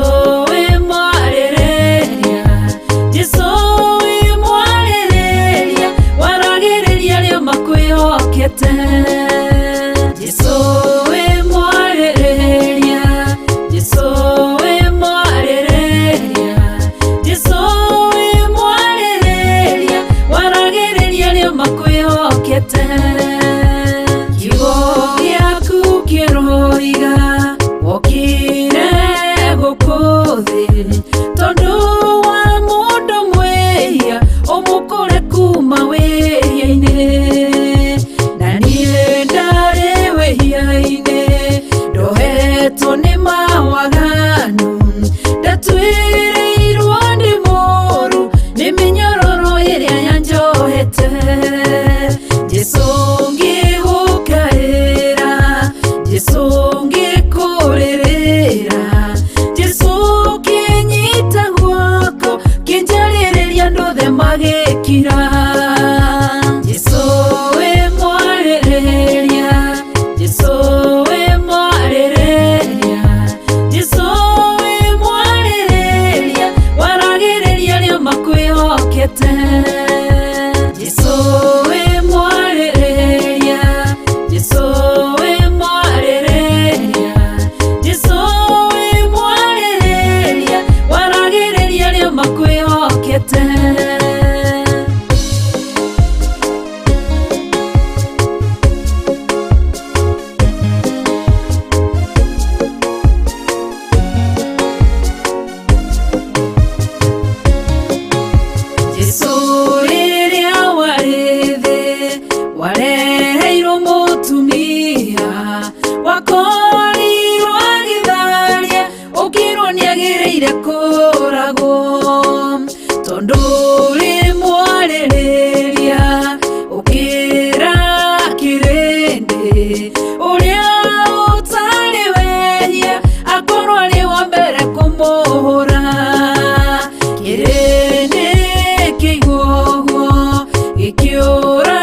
we mwarĩrĩria, makwĩhokete. Jesu rĩrĩa warĩ thĩ wareheirwo mũtumia wakorirwo agĩtharia ũkĩrwo nĩagĩrĩire kũragwo tondũ rĩ mwarĩrĩria ũkĩra kĩrĩndĩ ũrĩa ũtarĩ wehia akorwo arĩ wa mbere kũmũhũra kĩrĩndĩ kĩigua ũguo gĩkĩũra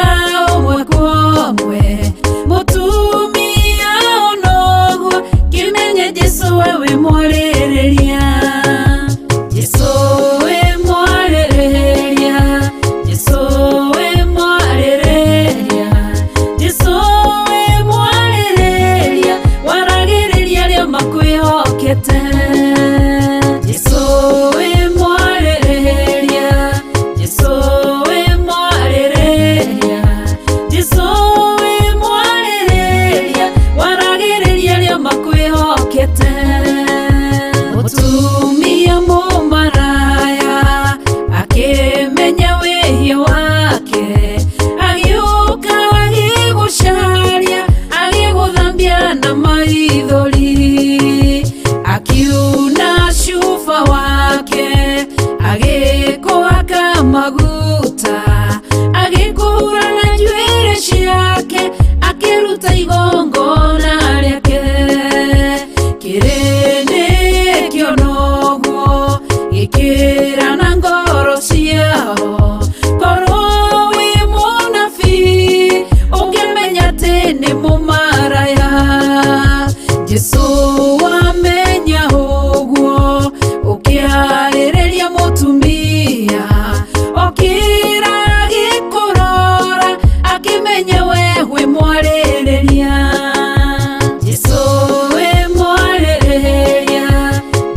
ũmwe kwa ũmwe mũtumia onoguo kĩmenye Jesu we wĩ mwarĩrĩria. Jesu wĩ mwarĩrĩria, Jesu wĩ mwarĩrĩria, Jesu wĩ mwarĩrĩria, waragĩrĩria arĩa makwĩhokete. Jesu wĩ mwarĩrĩria, Jesu wĩ mwarĩrĩria, Jesu wĩ mwarĩrĩria, waragĩrĩria arĩa makwĩhokete. Mũtumia mũmaraya akĩmenya wĩhia wake agĩũka agĩgũcaria agĩgũthambia na maithori akiuna cuba wake agĩkũhaka maguta agĩkũhura na njuĩrĩ ciake akĩruta igongona rĩake kĩrĩndĩ kĩona ũguo gĩkĩra na ngoro ciao korwo wĩ mũnabii ũngĩmenya atĩ nĩ mũmaraya. Jesu wamenya ũguo ũkĩarĩrĩria mũtumia okĩra agĩkũrora akĩmenya we wĩ mwarĩrĩria. Jesu wĩ mwarĩrĩria,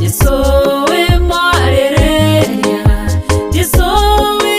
Jesu wĩ mwarĩrĩria, Jesu wĩ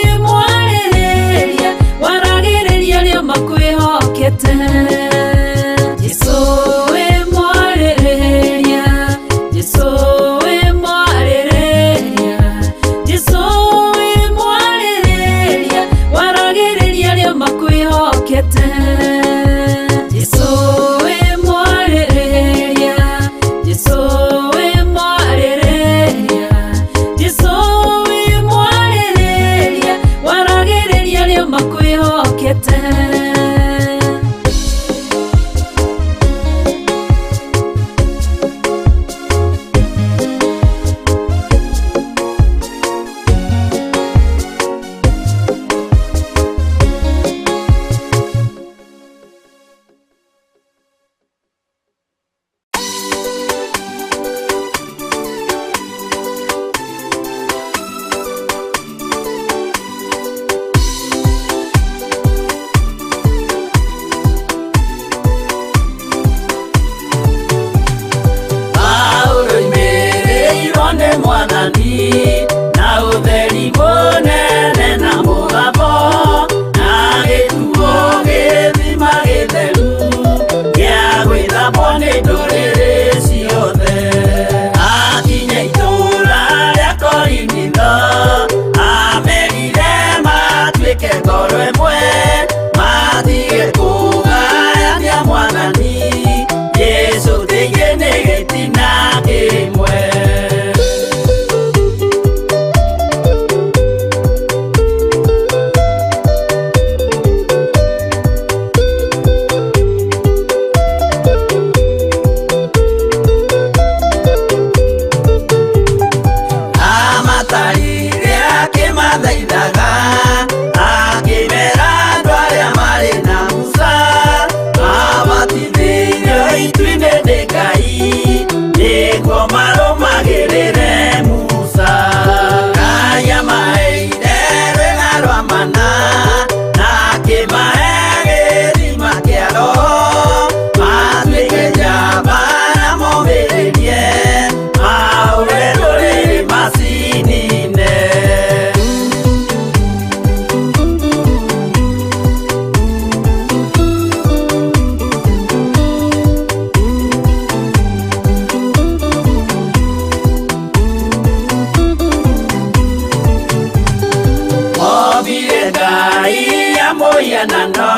mĩhianano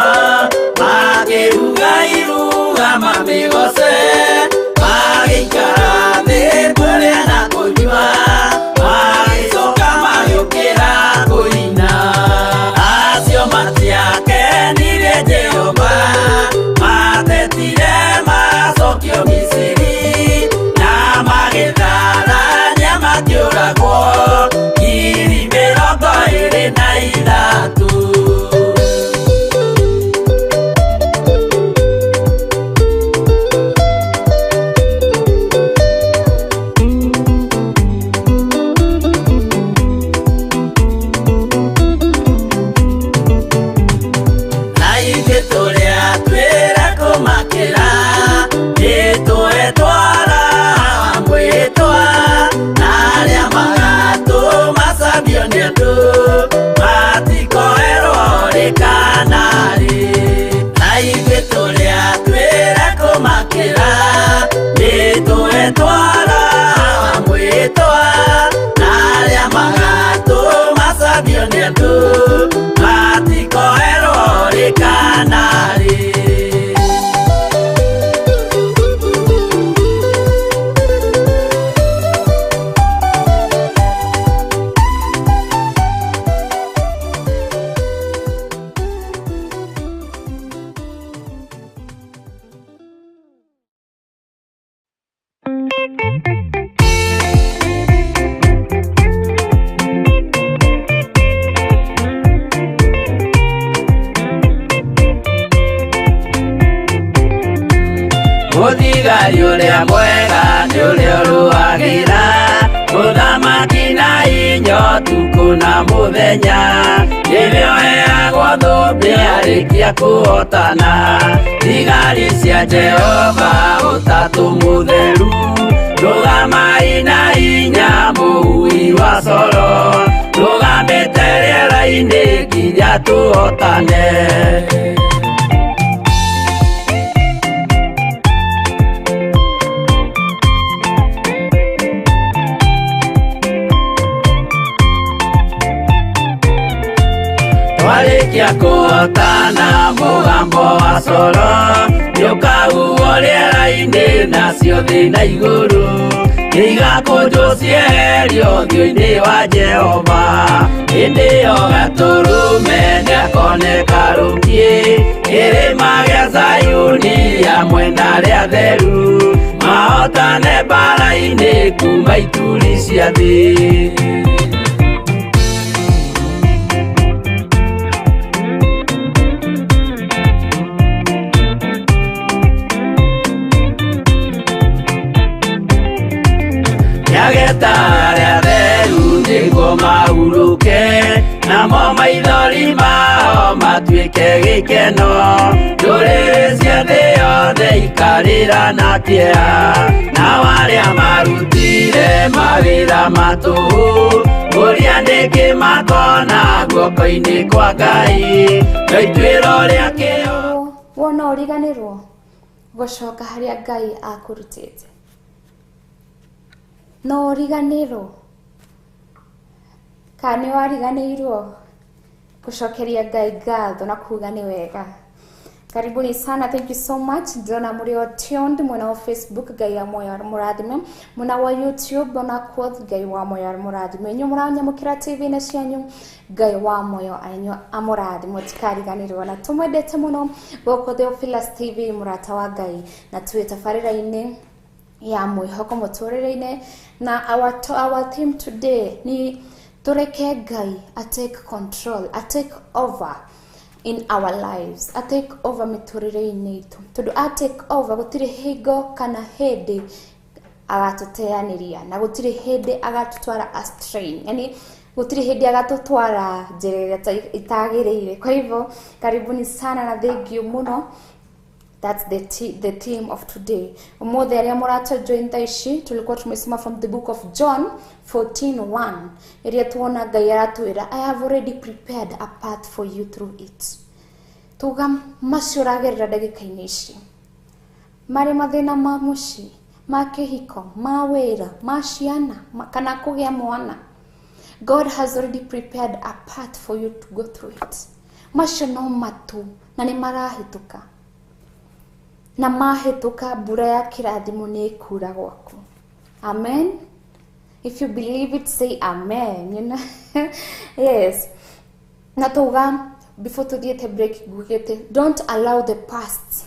makĩruga iruga mamĩgoce magĩikara thĩ kũrĩa na kũnyua magĩcoka magĩũkĩra kũina acio matiakenirie Jehova matetire macokio Misiri na magĩtharania makĩũragwo 23,000. Na ithuĩ tũrĩa twĩra kũmakĩra nĩtwetwara mwĩtwa na arĩa magatũmacambio nĩ andũ matikoerwo rĩ kana rĩ. Na ithuĩ tũrĩa twĩra kũmakĩra nĩtwetwara mwĩtwa na arĩa magatũmacambio nĩ andũ matikoerwo rĩ kana rĩ. Mũthigari ũrĩa mwega nĩ ũrĩa ũrũagĩra mũthamaki na inya ũtukũ na mũthenya nĩwe ũheagwo thũmbĩ arĩkia kũhotana thigari cia Jehova ũtatũ mũtheru rũgamai na inya mũhui wa coro rũgamĩte rĩera-inĩ nginya tũhotane. Twarĩkia kũhotana mũgambo wa coro nĩũkahuhwo rĩera-inĩ nacio thĩ na igũrũ nĩigakũnjwo cieherio ũthiũ-inĩ wa Jehova hĩndĩ ĩyo Gatũrũme nĩakoneka rũkiĩ kĩrĩma gĩa Zayuni hamwe na arĩa atheru mahotane mbara-inĩ kuma ituri cia thĩ. Nĩageta arĩa atheru nĩguo mahurũke namo maithori mao matuĩke gĩkeno ndũrĩrĩ cia thĩ yothe ikarĩra na kĩeha nao arĩa marutire mawĩra ma tũhũ ũrĩa nĩkĩ makona guoko-inĩ kwa Ngai no ituĩro rĩa kĩo. Wona ũriganĩrwo gũcoka harĩa Ngai akũrutĩte no ũriganĩrwo kana nĩ wariganĩirwo gũcokeria Ngai ngatho na kuga nĩ wega. Karibuni sana, thank you so much. Ndĩrona mũrĩ o tuned mwena wa Facebook, Ngai wa moyo mũrathime, mwena wa YouTube ona kuo Ngai wa moyo mũrathime, inyuĩ mũranyamũkĩra TV-inĩ cianyu, Ngai wa moyo anyu amũrathime, mũtikariganĩrwo na tũmwendete mũno gũkũ Theophilus TV, mũrata wa Ngai, na twĩ tabarĩra-inĩ ya mwĩhoko mũtũrĩre-inĩ, na our theme today ni tũreke Ngai a take control, a take over in our lives, a take over mĩtũrĩre-inĩ itũ, tondũ a take over gũtirĩ hingo kana hĩndĩ agatũteanĩria na gũtirĩ hĩndĩ agatũtwara astray, yani gũtirĩ hĩndĩ agatũtwara njĩra ĩrĩa itagĩrĩire. Kwa hivyo karibuni sana na thank you mũno. That's the theme of today. Umuthi aria murata join thaa ici tulikuwa tumesoma from the book of John 14:1 iria tuona Ngai aratwira I have already prepared a path for you through it. Tuga macio ũragerera ndagĩka-inĩ ici marĩ mathĩna ma mũciĩ, ma kĩhiko, ma wĩra, ma ciana, kana kũgĩa mwana. God has already prepared a path for you to go through it. Macio no matu na nĩ marahĩtũka. Na mahĩtũka mbura ya kĩrathimo nĩ ĩkura gwaku. Amen. If you believe it, say amen, you know. Yes. Na tuga before tuthiĩte break ngugĩte, don't allow the past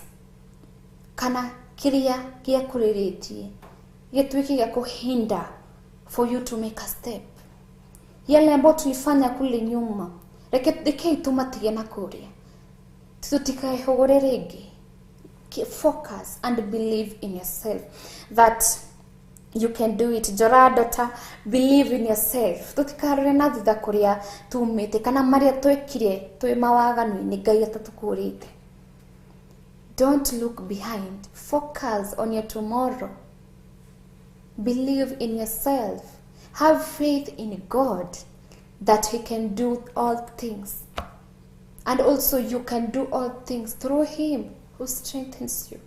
kana kĩrĩa gĩakũrĩrĩtie gĩtuĩke gĩa kũhinda for you to make a step. Yale ambayo tulifanya kule nyuma, rekei tumatige na kũrĩa, tũtikaĩhũgũre rĩngĩ. Focus and believe in yourself that you can do it. Njora daughter, believe in yourself. Tũtikarore na thutha kũrĩa tumĩte kana marĩa twekire twĩ mawaganu-inĩ Ngai atatũkũrĩte. Don't look behind. Focus on your tomorrow. Believe in yourself. Have faith in God that he can do all things. And also you can do all things through him who strengthens you.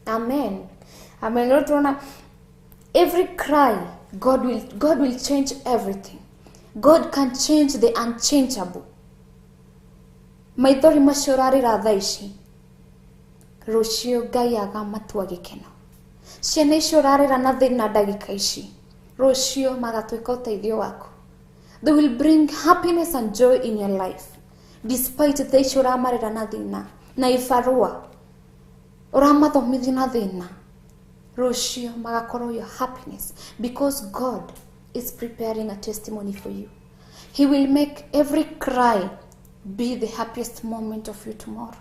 Amen. Amen. Lord, every cry, God will change everything. God can change the unchangeable. Maithori macio ũrarĩra thaa ici, rũciũ Ngai agamatua gĩkeno. Ciana icio ũrarĩra na thĩna ndagĩka ici, rũciũ magatuĩka ũteithio waku. They will bring happiness and joy in your life. Despite thaa ici ũramarĩra na thĩna na ibarũa, ũramathomithia na thĩna, rũciũ magakorwo your happiness, because God is preparing a testimony for you. He will make every cry be the happiest moment of you tomorrow.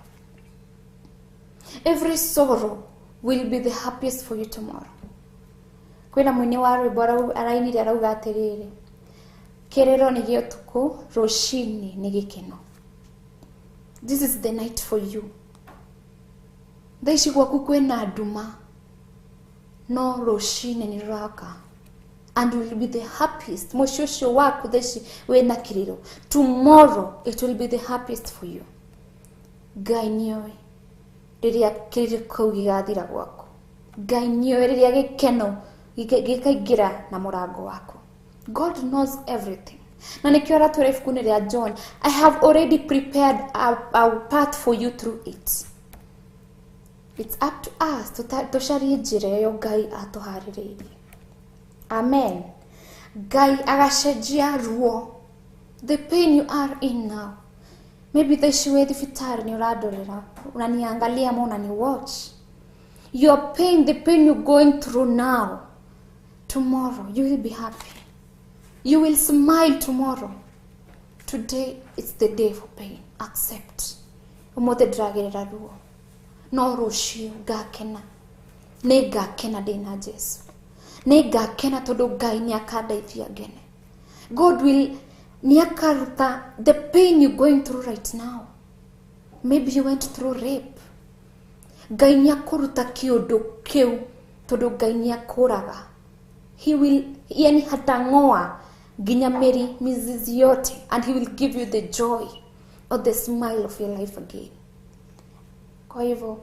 Every sorrow will be the happiest for you tomorrow. Kwĩna mũini wa rwĩmbo arainire arauga atĩrĩrĩ, kĩrĩro nĩ gĩa ũtukũ, rũcinĩ nĩ gĩkeno. This is the night for you. Thaa ici gwaku kwĩna nduma, no rũcinĩ nĩ rũroka. And will be the happiest. Mũciĩ ũcio waku thaa ici wĩna kĩrĩro, tomorrow it will be the happiest for you. Ngai nĩoĩ rĩrĩa kĩrĩro kĩu gĩgathira gwaku. Ngai nĩoĩ rĩrĩa gĩkeno gĩkaingĩra na mũrango waku. God knows everything. Na nĩkĩo aratwĩra ibuku-inĩ rĩa John, I have already prepared a path for you through it. It's up to us tũcarie njĩra ĩyo Ngai atũharĩrĩirie. Amen. Ngai agacenjia ruo. The pain you are in now. Maybe thaa ici wĩ thibitarĩ nĩ ũrandorera, unaniangalia ama unaniwatch. Your pain, the pain you're going through now, tomorrow you will be happy. You will smile tomorrow. Today it's the day for pain. Accept. Ũmũthĩ ndĩragerera ruo, no rũciũ ngakena. Nĩ ngakena ndĩna Jesu. Nĩ ngakena tondũ Ngai nĩ akandeithia ngene. God will nĩ akaruta the pain you're going through right now. Maybe you went through rape. Ngai nĩ akũruta kĩũndũ kĩu tondũ Ngai nĩ akũraga. He will, yani hatang'oa nginya mĩri mizizi yote, and he will give you the joy or the smile of your life again. Kwa hivyo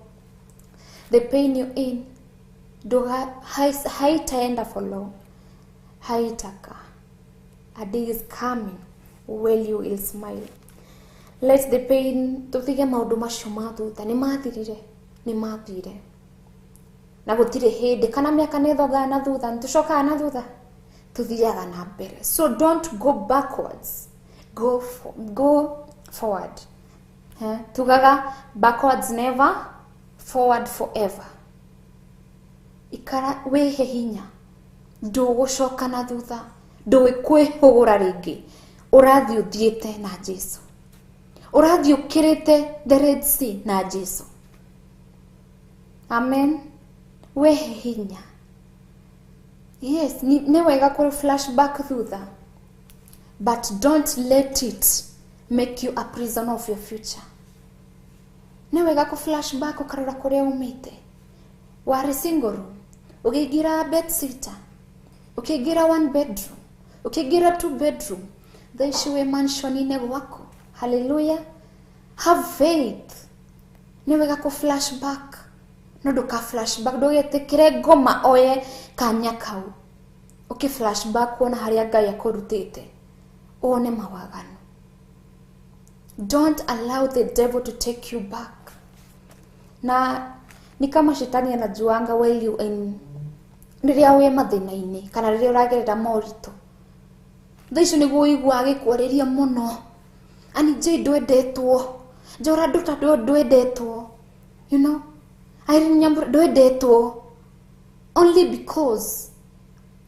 the pain you're in haitaenda for long. Haitaka. A day is coming when you will smile. Let the pain, tutige maũndũ macio ma thutha, nĩ mathirire, nĩ mathire. Na gũtirĩ hĩndĩ kana mĩaka nĩ ĩthothaga na thutha, nĩ tũcokaga na thutha, tuthiaga na mbere. So don't go backwards, go forward. Tugaga backwards never, forward forever. Ikara wĩhe hinya, ndũgũcoka na thutha, ndũkwĩhũgũra rĩngĩ. Ũrathiĩ ũthiĩte na Jesu, ũrathiĩ ũkĩrĩte the Red Sea na Jesu. Amen. Wĩhe hinya. Yes, nĩ wega kũ flashback thutha, but don't let it make you a prisoner of your future. Nĩ wega kũ flashback ũkarora kũrĩa umĩte. Warĩ single room, ũkĩingĩra bed sitter, ũkĩingĩra one bedroom, ũkĩingĩra two bedroom, thaa ici wĩ mansion-inĩ gwaku. Hallelujah. Have faith. Nĩ wega kũ flashback, no ndũka flashback, ndũgetĩkĩre ngoma oye kanya kau. Ũkĩ flashback wona harĩa Ngai akũrutĩte, wone mawaganu. Don't allow the devil to take you back. Na ni kama shetani anajuanga while you in rĩrĩa wĩ mathĩna-inĩ kana rĩrĩa ũragerera moritũ, thaa icio nĩguo ũiguaga agĩkwarĩria mũno, Annie J ndwendetwo, Njora Nduta ndwendetwo, you know, Irene Nyambura ndwendetwo, only because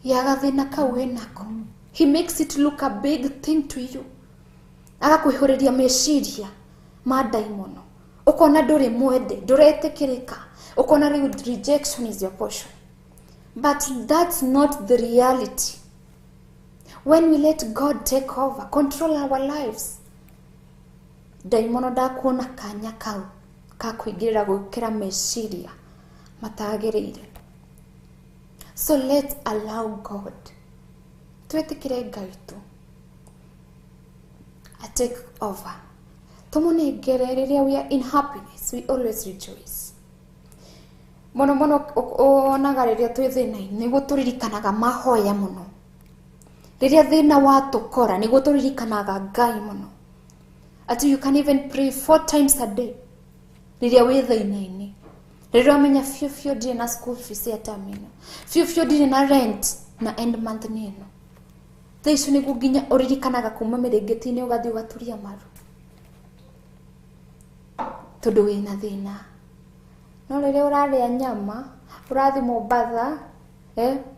ya gathĩna kau wĩnako. He makes it look a big thing to you, agakwĩhũrĩria meciria ma ndaimono, ũkona ndũrĩ mwende, ndũretĩkĩrĩka, ũkona rĩu rejection is your portion. But that's not the reality. When we let God take over, control our lives, ndaimono ndakuona kanya kau ka kũingĩrĩra gwĩkĩra meciria matagĩrĩire. So let's allow God. Twĩtĩkĩre Ngai tu a take over. Tũmũnengere rĩrĩa we are in happiness, we always rejoice. Mũno mũno wonaga rĩrĩa twĩ thĩna-inĩ nĩguo tũririkanaga mahoya mũno. Rĩrĩa thĩna watũkora nĩguo tũririkanaga Ngai mũno. Ati you can even pray 4 times a day rĩrĩa wĩ thĩna-inĩ. Rĩrĩa wamenya biũ biũ ndirĩ na school fees ya term ĩno, biũ biũ ndirĩ na rent na end month nĩ ĩno. Thaa icio nĩguo nginya ũririkanaga kuma mĩrĩngĩti-inĩ ũgathiĩ ũgaturia maru tondũ wĩna thĩna. No rĩrĩa ũrarĩa nyama, ũrathiĩ Mombatha,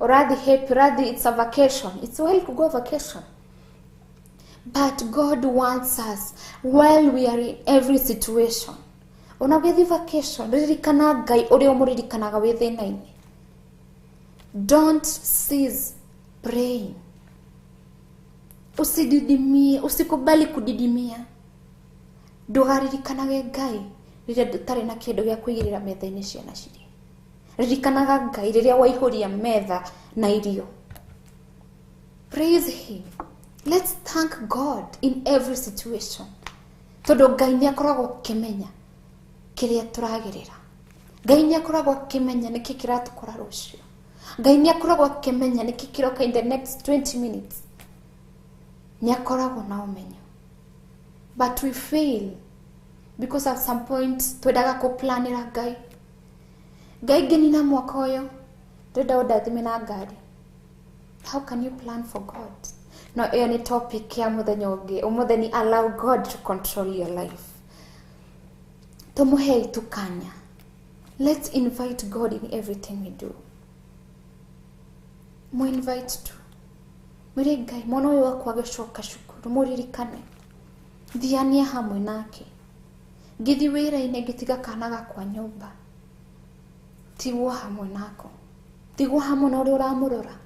ũrathiĩ happy, ũrathiĩ, it's a vacation. It's well to go vacation. But God wants us while we are in every situation. Ona ũgĩthiĩ vacation, ririkana Ngai ũrĩa ũmũririkanaga wĩ thĩna-inĩ. Don't cease praying. Usididimie, usikubali kudidimia. Ndũgaririkanage Ngai rĩrĩa ũtarĩ na kĩndũ gĩa kũigĩrĩra metha-inĩ ciana cirĩ. Ririkanaga Ngai rĩrĩa waihũria metha na irio. Praise him. Let's thank God in every situation. Tondũ Ngai nĩ akoragwo akĩmenya kĩrĩa tũragerera. Ngai nĩ akoragwo akĩmenya nĩkĩ kĩratũkora rũciũ. Ngai nĩ akoragwo akĩmenya nĩkĩ kĩroka in the next 20 minutes. Nĩ akoragwo na ũmenyo. But we fail because at some point twendaga kũplanĩra Ngai. Ngai ngĩnina mwaka ũyũ, ndĩrenda ũndathime na ngari. How can you plan for God? No, ĩyo nĩ topic ya mũthenya ũngĩ. Ũmũthĩ nĩ allow God to control your life. Tũmũhei tu kanya. Let's invite God in everything we do. Mu invite tu. Mwĩre Ngai, mwana ũyũ wakwa agĩcoka cukuru, mũririkane. Thiania hamwe nake. Ngĩthiĩ wĩra-inĩ ngĩtiga kana gakwa nyũmba. Tigwo hamwe nako. Tigwo hamwe na ũrĩa ũramũrora.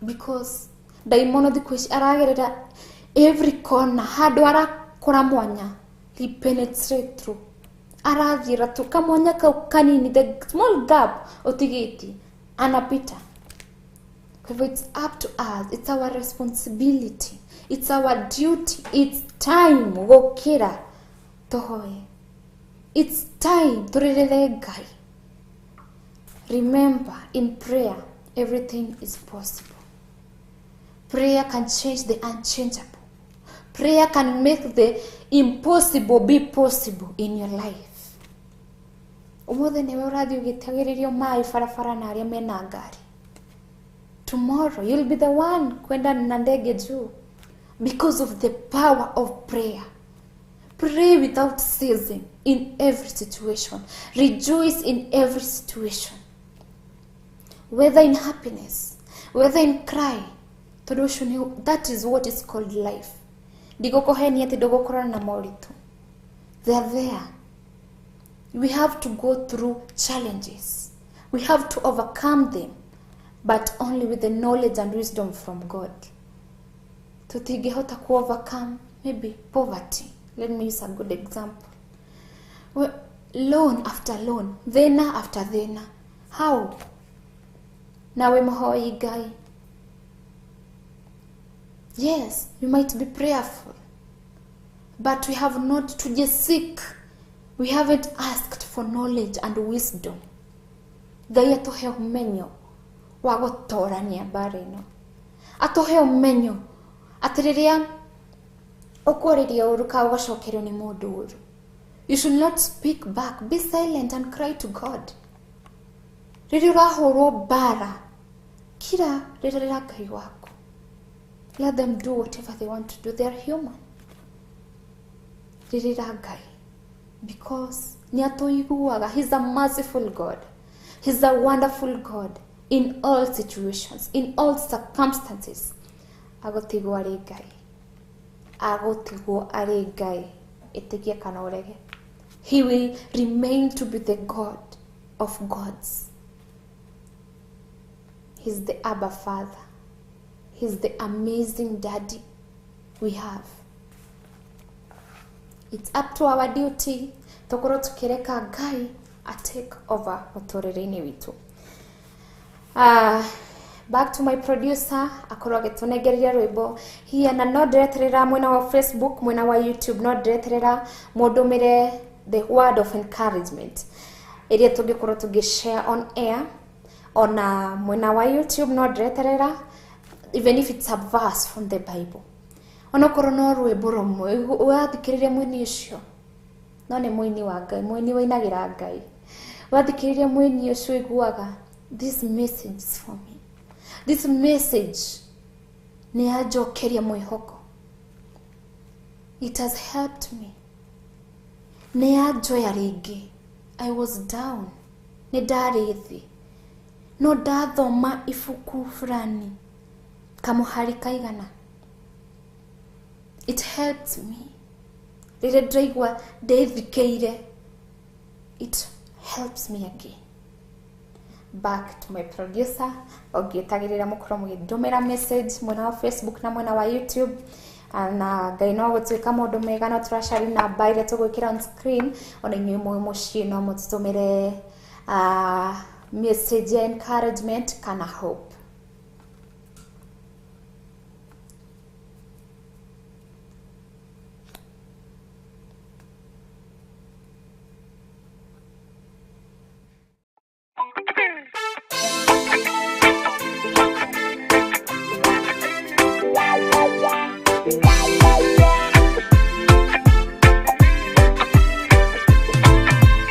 Because ndaimono thikũ ici aragerera every corner, handũ arakora mwanya, he penetrate through. Arathiĩra tu kamwanya kau kanini, the small gap ũtigĩtie, anapita. Kwa hivyo it's up to us, it's our responsibility, it's our duty, it's time gũkĩra tũhoe. It's time tũrĩrĩre Ngai. Remember, in prayer, everything is possible. Prayer can change the unchangeable. Prayer can make the impossible be possible in your life. Ũmũthĩ nĩwe ũrathiĩ ũgĩtagĩrĩrio maĩ barabara na arĩa mena ngari. Tomorrow you'll be the one kwenda na ndege juu because of the power of prayer. Pray without ceasing in every situation. Rejoice in every situation. Whether in happiness, whether in cry, tondũ ũcio nĩ, that is what is called life. Ndigũkũhenia atĩ ndũgũkorana na moritũ. They are there. We have to go through challenges. We have to overcome them, but only with the knowledge and wisdom from God. Tũtingĩhota ku overcome maybe poverty. Let me use a good example. Well, loan after loan, thĩna after thĩna. How? Nawe mũhoi Ngai. Yes, you might be prayerful, but we have not to just seek. We haven't asked for knowledge and wisdom. Ngai atũhe ũmenyo wa gũtorania mbara ĩno. Atũhe ũmenyo atĩ rĩrĩa Ũkwarĩria ũru ka ũgacokerio nĩ mũndũ ũru. You should not speak back. Be silent and cry to God. Rĩrĩa ũrahũrwo mbara, kira rĩrĩra Ngai waku. Let them do whatever they want to do. They are human. Rĩrĩra Ngai. Because nĩ atũiguaga. He's a merciful God. He's a wonderful God in all situations, in all circumstances. Agũtigwo arĩ Ngai. Agũtigwo arĩ Ngai. Ĩtĩkie kana ũrege. He will remain to be the God of gods. He's the Abba Father. He's the amazing daddy we have. It's up to our duty tũkorwo tũkĩreka Ngai a take over mũtũrĩre-inĩ witũ. Back to my producer akorwo agĩtũnengereria rwĩmbo hiya, na no ndĩreterera mwena wa Facebook, mwena wa YouTube, no ndĩreterera mũndũmĩre the word of encouragement ĩrĩa tũngĩkorwo tũngĩ share on air. Ona mwena wa YouTube no ndĩreterera, even if it's a verse from the Bible, onokorwo no rwĩmbo rũmwe ũrathikĩrĩria mũini ũcio, no nĩ mũini wa Ngai, mũini wainagĩra Ngai, wathikĩrĩria mũini ũcio ũiguaga, "This message is for me. This message nĩ yanjokeria mwĩhoko. It has helped me, nĩ yanjoya rĩngĩ. I was down, nĩ ndarĩ thĩ, no ndathoma ibuku fulani kamũhari kaigana, it helped me. Rĩrĩa ndĩraigua ndĩthikĩire, it helps me again." Back to my producer, ũngĩtagĩrĩra mũkorwo mũgĩndũmĩra message mwena wa Facebook na mwena wa YouTube. Na Ngai no gũtuĩka maũndũ mega, no tũracari namba ĩrĩa tũgwĩkĩra on screen. Ona inyuĩ mwĩ mũciĩ no mũtũtũmĩre message ya encouragement kana hope.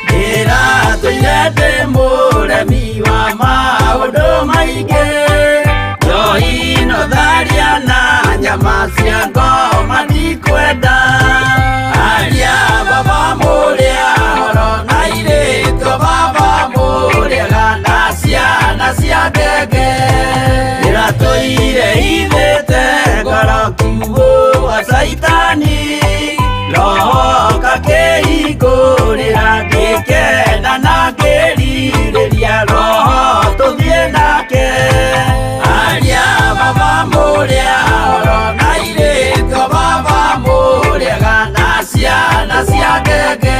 Ndĩratũire ndĩ mũremi wa maũndũ maingĩ, njohi no tharia na nyama cia ngoma ndikwenda. Aria baba mũrĩa horo na irĩtwo baba mũrĩaga na ciana cia ngenge. Ndĩratũire ithĩte ngoro kiugũ wa caitani, roho kakĩhingũrĩra, ngĩkena na ngĩrirĩria roho tũthiĩ nake. Aria baba mũrĩa horo na irĩtwo baba mũrĩaga na ciana cia ngenge.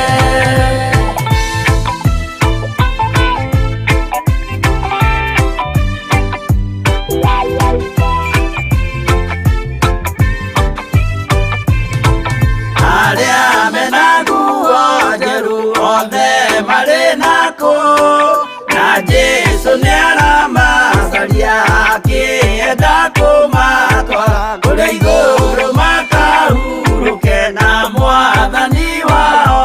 Arĩa mena nguo njerũ othe marĩ nakũ? Na Jesũ nĩaramacaria akĩenda kũmatwara kũrĩa igũrũ makahurũke na mwathani wao.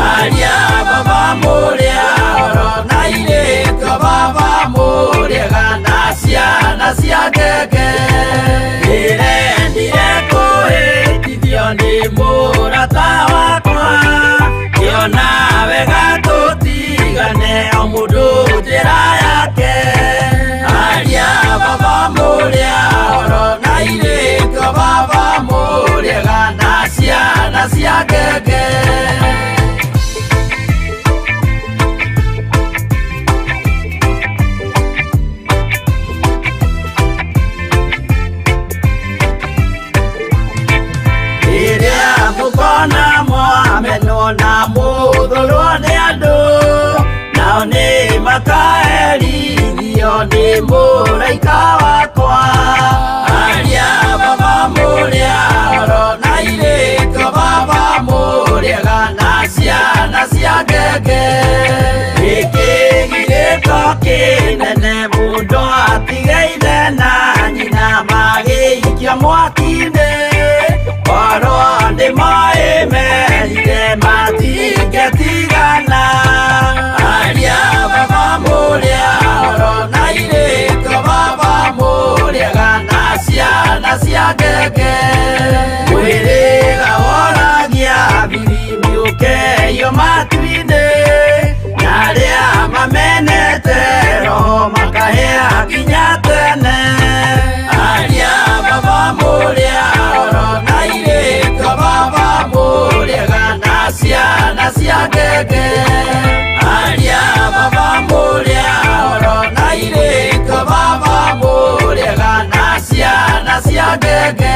Aria baba mũrĩa horo na irĩtwo baba mũrĩaga na ciana cia ngenge. Ndĩrendire kũhĩtithio nĩ mũrata wakwa, ngĩona wega tũtigane o mũndũ njĩra yake. Aria baba mũrĩa horo na irĩtwo baba mũrĩaga na ciana cia ngenge. Rĩrĩa mũkona mwamenwo na mũthũrwo nĩ andũ, nao nĩ makaherithio nĩ mũraika wakwa. Aria baba mũrĩa horo na irĩtwo baba mũrĩaga na ciana cia ngenge. Gĩkĩgirĩko kĩnene mũndũ atige ithe na nyina magĩikio mwaki-inĩ. Oro ciana cia ngenge Mwĩrĩga woragia bibi ũkeyo matu-inĩ Na arĩa mamenete roho makahĩa nginya tene Aria baba mũrĩa oro na irĩtwa baba mũrĩega na ciana cia ngenge Aria baba mũrĩa oro na irĩtwa baba mũrĩega na ciana cia ngenge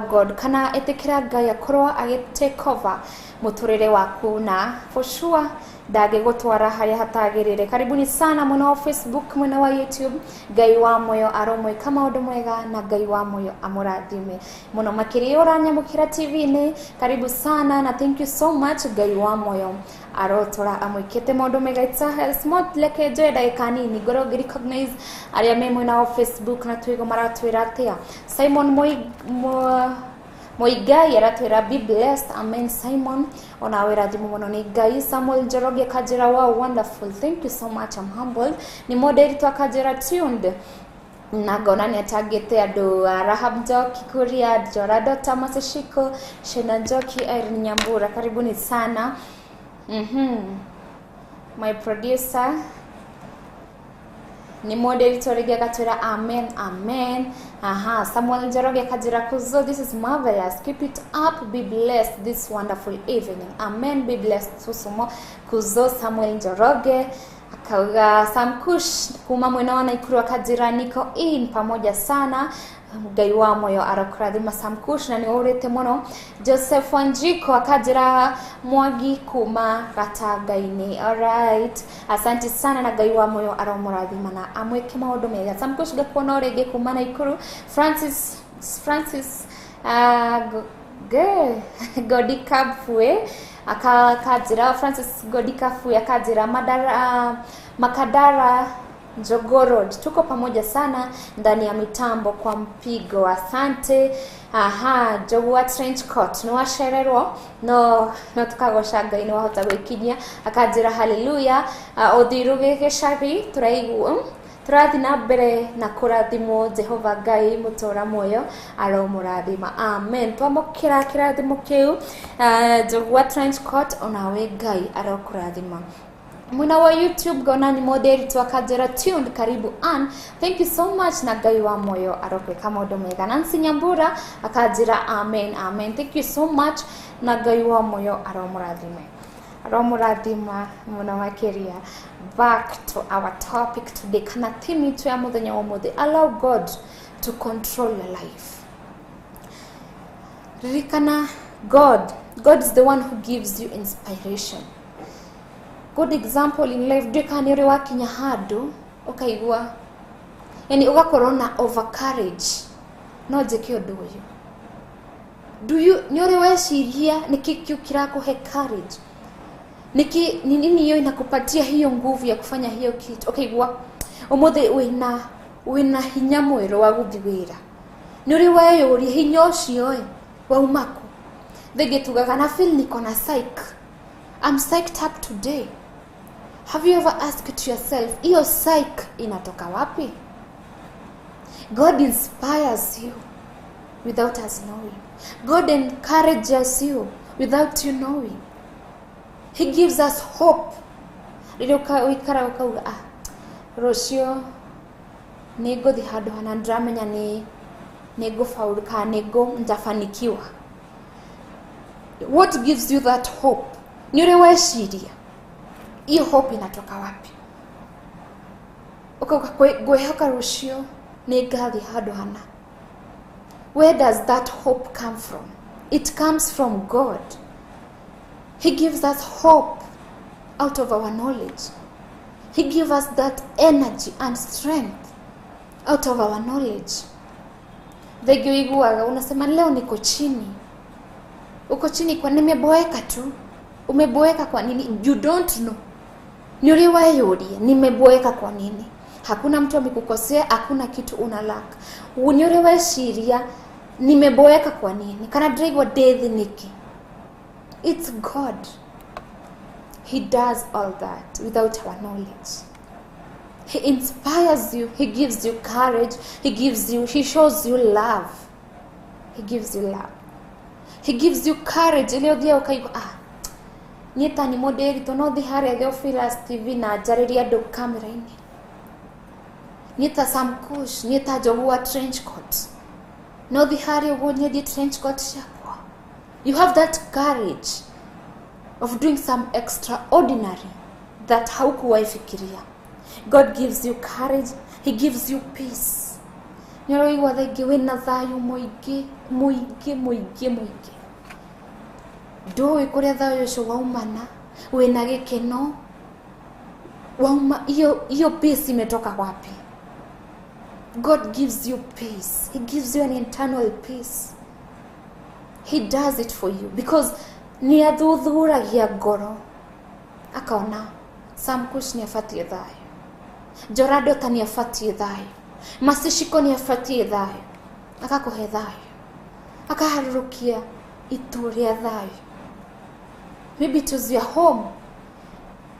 God kana etikira Ngai akorwo agi take over muturire waku na for sure ndangĩgũtwara harĩa hatagĩrĩire. Karibuni sana mwena wa Facebook, mwena wa YouTube. Ngai wa moyo aromwĩka maũndũ mega na Ngai wa moyo amũrathime mũno makĩria. Ũranyamũkĩra TV-inĩ, karibu sana na thank you so much. Ngai wa moyo arotora amwĩkĩte maũndũ mega. It's a small leke njoe ndagĩka nini ngorwo ngĩ recognize arĩa me mwena wa Facebook na twigo maratwĩra atĩa. Simon Muigai aratwira be blessed. Amen. Simon, onawe rathimo muno ni Ngai. Samuel Njoroge akanjira wow, wonderful, thank you so much, I'm humbled. Ni moderator akanjira tuned na ngona nĩ atangĩte andũ a Rahab Njoki Kuria, Jorado Tamasishiko, Shena Njoki, Irene Nyambura, karibuni sana. My producer ni moderator rĩngĩ agatwĩra amen amen. Aha, Samuel Njoroge akanjĩra kuzo, this is marvelous, keep it up, be blessed this wonderful evening. Amen, be blessed susumo kuzo. Samuel Njoroge akauga Sam Kush kuma mwena wa Naikuru akanjĩra niko in pamoja sana, Ngai wa moyo arokurathima Sam Kush na nĩ ũrĩte mũno. Joseph Wanjiko akanjĩra Mwangi kuma Gatanga-inĩ. Alright, asante sana na Ngai wa moyo aromũrathima na amwĩke maũndũ mega. Sam Kush ngakuona o rĩngĩ kuma Naikuru. Francis Godikafue akanjĩra Francis Godikafue akanjĩra Madara Makadara Njogorod, tuko pamoja sana ndani ya mitambo kwa mpigo, asante. Aha, Njogwa trench coat nĩ wacererwo no no tukagoca Ngai nĩ wahota gwĩkinyia. Akanjĩra haleluya. Uthiru gĩcagi tũraigua tũrathiĩ na mbere na kũrathimwo. Jehova Ngai mũtũra muoyo aromũrathima, amen. Twamũkĩra kĩrathimo kĩu, Njogwa trench coat, onawe Ngai arokũrathima. Mwena wa YouTube ngona ni moderator akanjĩra tuned, karibu Ann, thank you so much na Ngai wa moyo arokwĩka maũndũ mega. Nancy Nyambura akanjĩra amen amen, thank you so much na Ngai wa moyo aromũrathime, aromũrathima mũno makĩria. Back to our topic today, kana theme itũ ya mũthenya wa ũmũthĩ, allow God to control your life. Ririkana, God is the one who gives you inspiration. Good example in life, ndiũĩ kana nĩ ũrĩ wakinya handũ ũkaigua yani ũgakorwo na over courage, no njĩke ũndũ ũyũ. Do you nĩ ũrĩ weciria nĩkĩ kĩu kĩrakũhe courage, niki ni nini hiyo inakupatia hiyo nguvu ya kufanya hiyo kitu? Ũkaigua ũmũthĩ wĩna hinya mwerũ wa gũthiĩ wĩra. Nĩ ũrĩ weyũria hinya ũcio ĩ wauma kũ? Thĩngĩ tugaga na feel niko na psych, I'm psyched up today. Have you ever asked yourself hiyo psych inatoka wapi? God inspires you without us knowing. God encourages you without you knowing. He gives us hope. Rĩrĩa ũikaraga ũkauga, ah, rũciũ nĩ ngũthiĩ handũ hana, ndĩramenya nĩ ngũfaulu kana nĩ ngũ nitafanikiwa. What gives you that hope? Nĩ ũrĩ weciria hiyo hope inatoka wapi? Ũkauga ngwĩhoka rũciũ nĩ ngathiĩ handũ hana. Where does that hope come from? It comes from God. He gives us hope out of our knowledge. He gives us that energy and strength out of our knowledge. Thengĩ ũiguaga unasema leo niko chini. Uko chini kwa nimeboeka tu. Umeboeka kwa nini? You don't know. Nĩ ũrĩ weyũria nimeboeka kwa nini? Hakuna mtu amekukosea, hakuna kitu una lack. Nĩ ũrĩ weciria nimeboeka kwa nini? Kana ndĩraigua ndĩ thĩ nĩkĩ? It's God. He does all that without our knowledge. He inspires you. He gives you courage. He shows you love. He gives you love. He gives you courage. Ile ũthiaga ũkaigua, ah, niĩ ta nĩ mũndũ no thiĩ harĩa Theophilus TV na njarĩrie andũ kamera-inĩ. Niĩ ta Sam Kush, niĩ ta Njogu wa trench coat. No thiĩ harĩa ũguo nyendie trench coat ciakwa. You have that courage of doing some extraordinary that haukuwahi fikiria. God gives you courage. He gives you peace. Nĩ ũraigua thaa ingĩ wĩna thayũ mũingĩ mũingĩ mũingĩ mũingĩ, ndũĩ kũrĩa thayũ ũcio waumana. Wĩna gĩkeno wauma, hiyo peace imetoka wapi? God gives you peace. He gives you an internal peace. He does it for you because nĩ athuthuragia ngoro akaona Sam Kush nĩ abatiĩ thayũ, Joradota nĩ abatiĩ thayũ, Masishiko nĩ abatiĩ thayũ, akakũhe thayũ. Akaharũrũkia itu rĩa thayũ. Maybe it was your home.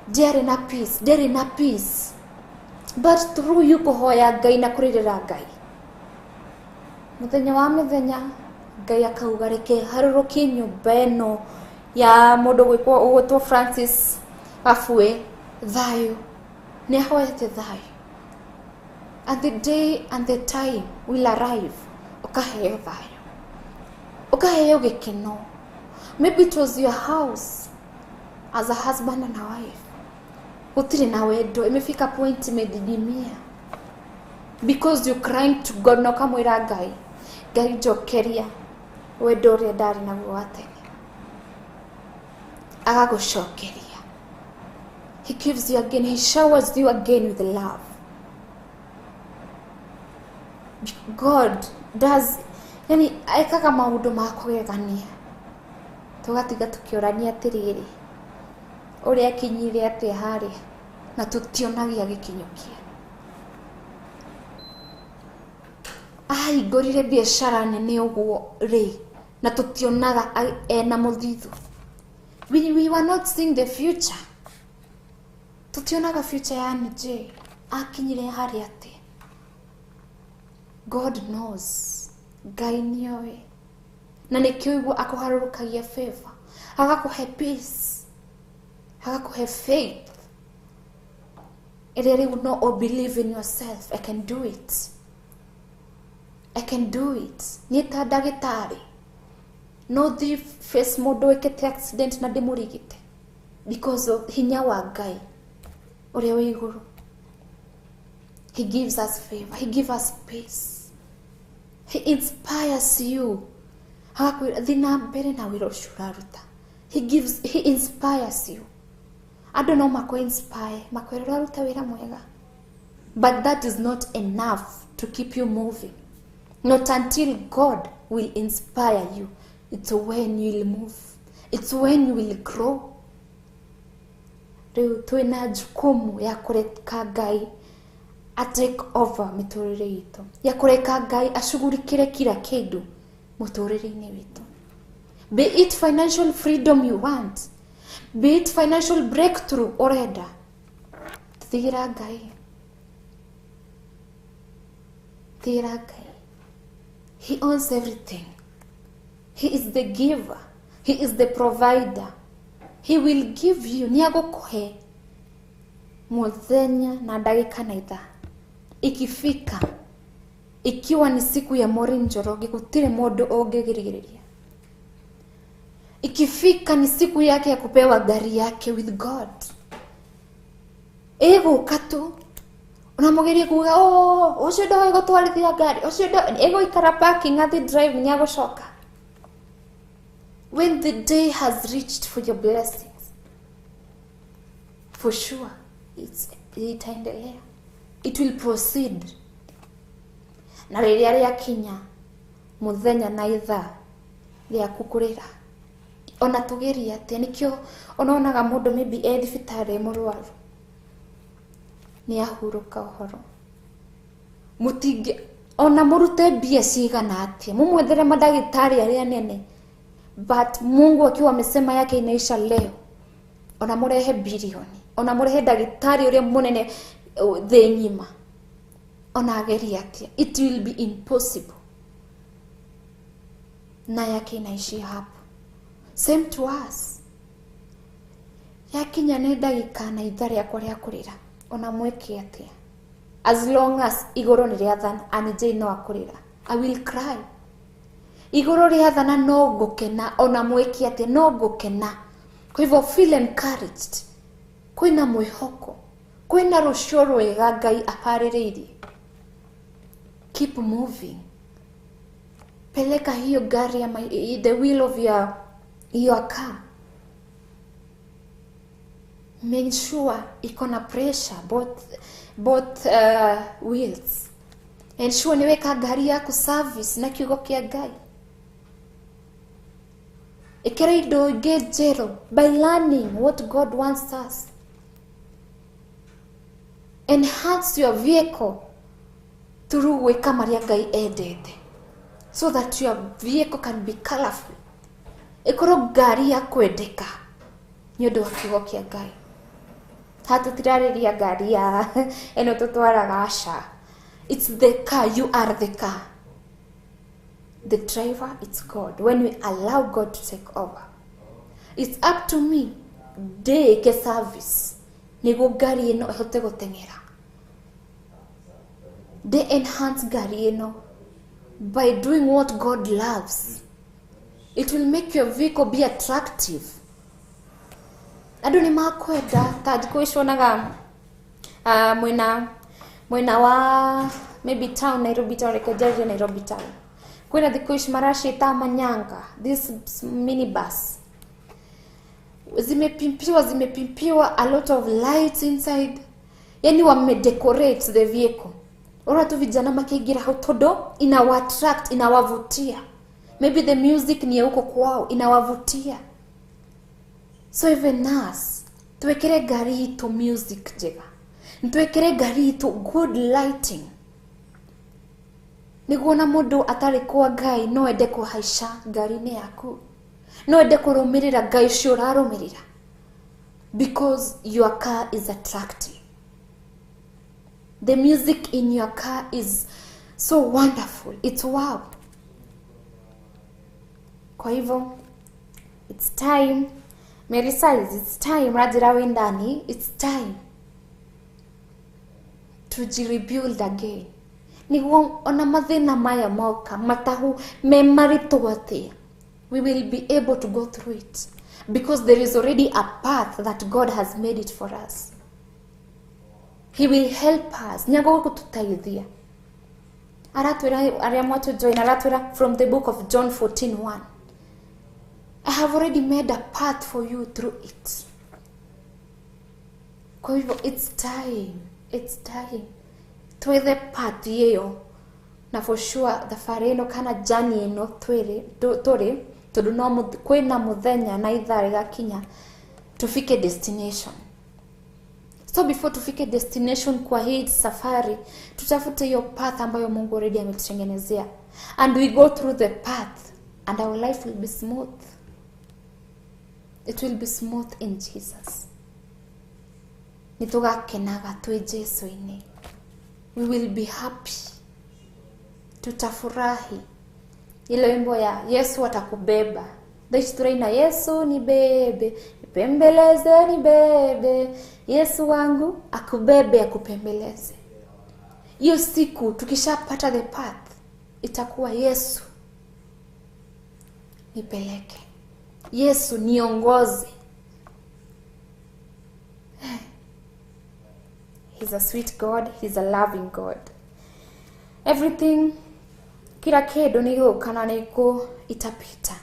Ndiarĩ na peace, ndiarĩ na peace. But through you kũhoya Ngai na kũrĩrĩra Ngai, mũthenya wa mĩthenya Ngai akauga reke harũrũkie nyũmba ĩno ya mũndũ ũgwĩtwo Francis Wafue thayũ. Nĩ ahoete thayũ. And the day and the time will arrive, ũkaheo thayũ, ũkaheo gĩkeno. Maybe it was your house as a husband and a wife, gũtirĩ na wendo, imefika point imedidimia because you crying to God na ũkamwĩra Ngai, Ngai njokeria wendo ũrĩa ndarĩ naguo wa tene. Agagũcokeria. He gives you again, he showers you again with love. God does, yani ekaga maũndũ ma kũgegania, tũgatiga tũkĩũrania atĩrĩrĩ, ũrĩa akinyire atĩa harĩa, na tũtionagia gĩkinyũkia. Ahingũrire biacara nene ũguo rĩ, na tũtionaga ena mũthithũ. We were not seeing the future. Tũtionaga future ya NJ akinyire harĩa atĩa. God knows. Ngai nĩoĩ. Na nĩkĩo ũguo akũharũrũkagia favor, agakũhe peace, agakũhe faith ĩrĩa rĩu no o believe in yourself. I can do it, I can do it. Niĩ ta ndagĩtarĩ no thiĩ face mũndũ wĩkĩte accident na ndĩmũrigite because of hinya wa Ngai ũrĩa wĩ igũrũ. He gives us favor, he gives us peace, he inspires you, agakwĩra thiĩ na mbere na wĩra ũcio ũraruta. He inspires you. Andũ no makũ inspire, makwĩra ũraruta wĩra mwega, but that is not enough to keep you moving. Not until God will inspire you. It's when you will move, it's when you will grow. Rĩu twĩna jukumu ya kũreka Ngai a take over mĩtũrĩre itũ, ya kũreka Ngai acugurikĩre kila kĩndũ mũtũrĩre-inĩ witũ. Be it financial freedom you want, be it financial breakthrough ũrenda, tigĩra Ngai, tigĩra Ngai. He owns everything. He is the giver, he is the provider. He will give you. Nĩ agũkũhe mũthenya na ndagĩka na ithaa ikifika, ikiwa ni siku ya Maureen Njoroge, gũtirĩ mũndũ ũngĩgirĩrĩria. Ikifika ni siku yake ya kupewa gari yake with God, ĩgũka tu. Ũramũgeria kuga, oh, ũcio ndoĩ gũtwarithia ngari, ũcio ĩgũikara parking athi drive, nĩ agũcoka. When the day has reached for your blessings, for sure itaendelea, it will proceed. Na rĩrĩa rĩakinya mũthenya na ithaa rĩaku kũrĩra, ona tũgerie atĩa, nĩkĩo ononaga mũndũ maybe e thibitarĩ mũrwaru nĩ ahurũka ũhoro. Mũtingĩ ona mũrute mbia cigana atĩa, mũmwethere mandagĩtarĩ arĩa nene, but Mungu akiwa amesema yake inaisha leo, ona mũrehe bilioni, ona mũrehe ndagĩtarĩ ũrĩa mũnene thĩ ng'ima, ona agerie atĩa, it will be impossible. Na yake inaishia hapo. Same to us. Yakinya nĩ ndagĩka na ithaa rĩakwa rĩa kũrĩra, ona mwĩke atĩa, as long as igũrũ nĩ rĩathana, Anĩ no akũrĩra, I will cry. Igũrũ rĩathana no ngũkena, ona mwĩke atĩa no ngũkena. Kwa hivyo feel encouraged. Kwĩna mwĩhoko, kwĩna rũciũ rwega Ngai aparĩrĩirie. Keep moving. Peleka hiyo gari ya the wheel of your car. Make sure iko na pressure both wheels. Ensure niweka gari yaku service na kiugo kĩa Ngai. Ikĩra indo ingĩ njerũ by learning what God wants us. Enhance your vehicle through gwĩka marĩa Ngai endete. so that your vehicle can be colorful, ikorwo ngari ya kwendeka nĩ ũndũ wa kiugo kĩa Ngai. Hatũtirarĩria ngari ya ĩno tũtwaraga, aca. It's the car, you are the car. The driver, it's God. When we allow God to take over, it's up to me ndĩĩke service nĩguo ngari ĩno ĩhote gũteng'era, ndĩ enhance ngari ĩno by doing what God loves. It will make your vehicle be attractive. Andũ nĩ makwenda. Ta thikũ ici wonaga mwena wa maybe town, Nairobi town, reke njarĩrie Nairobi town, kwĩna thikũ ici maraciĩta manyanga. This minibus zimepimpiwa a lot of lights inside, yani wamedecorate the vehicle. Ora tu vijana makiingira hau, tondu inawa attract, inawavutia. Maybe the music ni ya huko kwao, inawavutia. So even us, twekere ngari itu music njega, twekere ngari itu good lighting, niguo na mundu atari kwa Ngai no ende kuhaica ngari-inĩ yaku, no ende kũrũmĩrĩra Ngai ũcio ũrarũmĩrĩra, because your car is attractive. The music in your car is so wonderful, it's wow. Kwa hivyo it's time, Mary says it's time, rajira wĩ ndani, it's time to rebuild again, niguo ona mathĩna maya moka matahu me maritũ atĩa, we will be able to go through it because there is already a path that God has made it for us. He will help us. Nĩegũgũtũteithia. Aratwĩra arĩa mwatũ join, aratwĩra from the book of John 14:1, "I have already made a path for you through it." Kwa hivyo it's time, it's time twethe path ĩyo, na for sure thabarĩ ĩno kana journey ĩno twĩrĩ tũrĩ, tondũ no kwĩna mũthenya na ithaa rĩgakinya tufike destination. So before tufike destination kwa hii safari, tutafute hiyo path ambayo Mungu already ametutengenezea, and we go through the path and our life will be smooth. It will be smooth in Jesus. Nĩtũgakenaga twĩ Jesu-inĩ. We will be happy, tutafurahi. Ile wimbo ya Yesu atakubeba, thaici tũraina, "Yesu ni bebe, nipembeleze, ni bebe, Yesu wangu akubebe, akupembeleze." Hiyo siku tukishapata the path, itakuwa "Yesu nipeleke, Yesu niongoze." He's a sweet God, he's a loving God. Everything, kila kindu nĩ gĩgũka na nĩkũ itapita.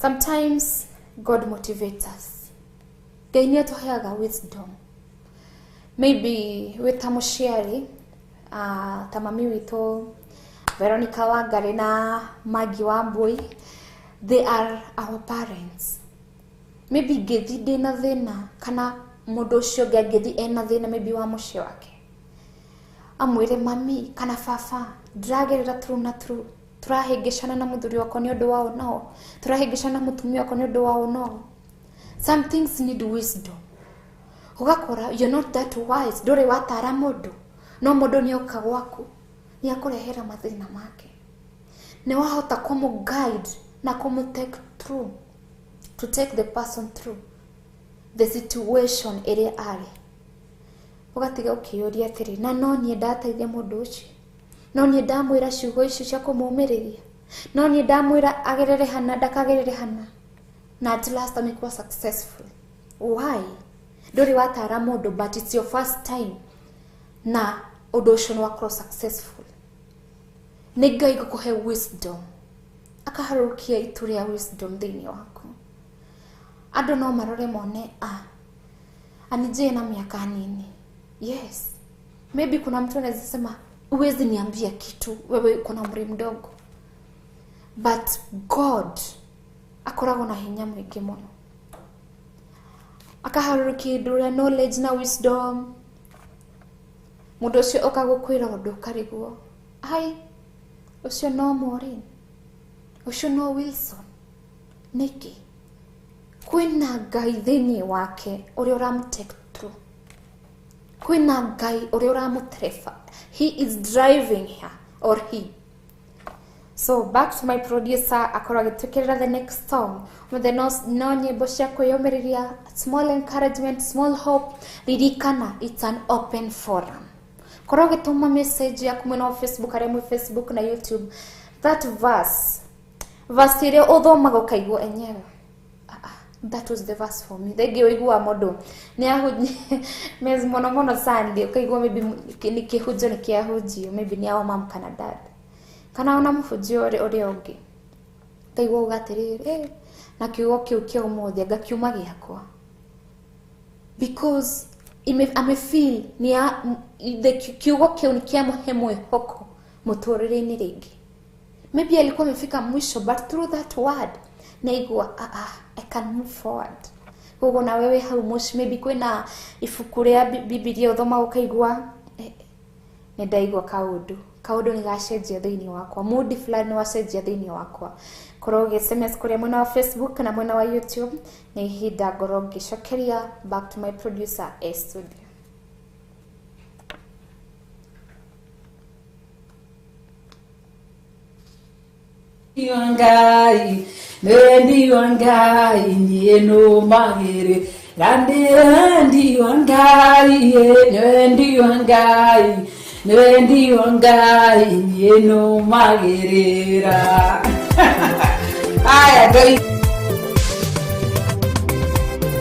Sometimes God motivates us. Ngai nĩ atũheaga wisdom. Maybe wĩ ta mũciari, ta mami witũ Veronica Wangari na Maggie Wambui, they are our parents. Maybe ngĩthi ndĩna thĩna, kana mũndũ ũcio ũngĩ angĩthi ena thĩna maybe wa mũciĩ wake, amwĩre, "Mami kana baba, ndĩragerera through na through, tũrahĩngĩcana na mũthuri wakwa nĩ ũndũ wa ũũ no tũrahĩngĩcana na mũtumia wakwa nĩ ũndũ wa ũũ." No some things need wisdom. Ũgakora you're not that wise, ndũrĩ watara mũndũ, no mũndũ nĩ oka gwaku nĩ akũrehera mathĩna make, nĩ wahota kũmũ guide na kũmũ take through, to take the person through the situation ĩrĩa arĩ. Ũgatiga ũkĩyũria atĩrĩ, na no niĩ ndateithia mũndũ ũcio, no niĩ ndamwĩra ciugo icio cia kũmũmĩrĩria, no niĩ ndamwĩra agerere hana ndakagerere hana, na at last amekuwa successful. Why? Ndũrĩ watara mũndũ, but it's your first time na ũndũ ũcio nĩ wakorwo successful. Nĩ Ngai gũkũhe wisdom, akaharũrũkia itu rĩa wisdom thĩinĩ waku. Andũ no marore mone, "Ah, Anije na miaka nini?" Yes, maybe kuna mtu anaweza sema, "Huwezi niambia kitu, wewe uko na umri mdogo." But God akoragwo na hinya mũingĩ mũno, akaharũrũkia indo rĩa knowledge na wisdom. Mũndũ ũcio oka gũkwĩra ũndũ, ũkarigwo, "Ai, Ũcio no Maureen, ũcio no Wilson. Nĩkĩ? Kwĩna Ngai thĩinĩ wake ũrĩa ũramũtake through. Kwĩna Ngai ũrĩa ũramũtereba. He is driving her or he. So back to my producer akorwo agĩtwĩkĩrĩra the next song. Ũmũthĩ no nyĩmbo cia kwĩyũmĩrĩria, small encouragement, small hope. Ririkana, it's an open forum. Korwo ũgĩtũma message yaku mwena wa Facebook, arĩa mwĩ Facebook na YouTube. That verse, verse ĩrĩa ũthomaga ũkaigua enyewe. Ah, ah, that was the verse for me. Thengi ũiguaga mũndũ nĩ ahunjia mũno mũno Sunday, ũkaigua maybe nĩ kĩhunjio nĩ kĩahunjio, maybe nĩ our mom kana dad kana ona mũhunjia ũrĩa ũngĩ, ũkaigua uga atĩrĩrĩ, na kiugo kĩu kĩa ũmũthĩ anga kiuma gĩakwa, because amefeel nĩ the kiugo kĩu nĩ kĩamũhe mwĩhoko mũtũrĩre-inĩ rĩngĩ. Maybe alikuwa amefika mwisho, but through that word naigua, ah, ah, I can move forward. Koguo na wewe hau mũciĩ, maybe kwĩna ibuku rĩa Bibilia ũthoma ũkaigua, nĩ ndaigua kaũndũ nĩ gacenjia thĩinĩ wakwa, mood fulani nĩ wacenjia thĩinĩ wakwa. Korwo ũgĩ SMS kũrĩa mwena wa Facebook na mwena wa YouTube. Nĩ ihinda ngorwo ngĩcokeria back to my producer a studio. Ngai wendi wa Ngai niĩ nũmagĩrĩra, wendi wa Ngai, wendi wa Ngai, wendi wa Ngai niĩ nũmagĩrĩra. Aya Ngai.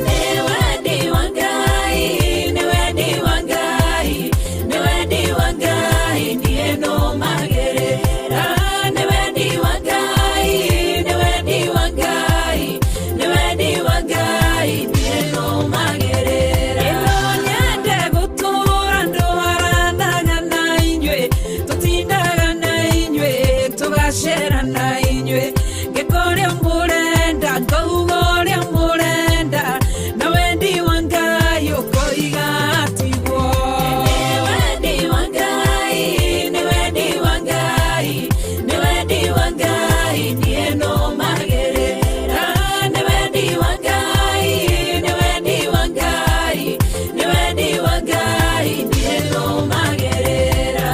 Nĩ wendi wa Ngai, nĩ wendi wa Ngai, nĩ wendi wa Ngai niĩ nũmagĩrĩra. Nĩ wendi wa Ngai, nĩ wendi wa Ngai, nĩ wendi wa Ngai niĩ nũmagĩrĩra. Ĩno nyende gũtũũra ndwaranaga na inyuĩ, tũtindaga na inyuĩ, tũgacera na inyuĩ, ngĩka ũrĩa mũrenda, ngauga ũrĩa mũrenda, na wendi wa Ngai ũkoiga tiguo. Nĩ wendi wa Ngai, nĩ wendi wa Ngai, nĩ wendi wa Ngai niĩ nũmagĩrĩra. Nĩ wendi wa Ngai, nĩ wendi wa Ngai, nĩ wendi wa Ngai niĩ nũmagĩrĩra.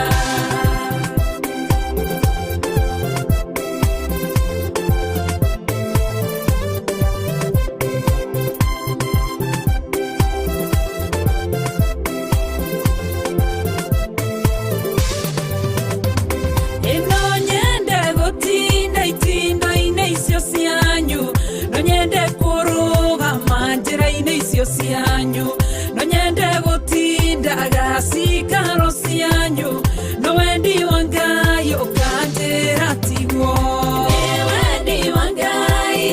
Ĩno nyende gũtinda itindo-inĩ icio cianyu, no nyende kũrũgama njĩra-inĩ icio cianyu, no nyende gũtindaga cikaro cianyu, no wendi wa Ngai ũkanjĩra tiguo. Nĩ wendi wa Ngai,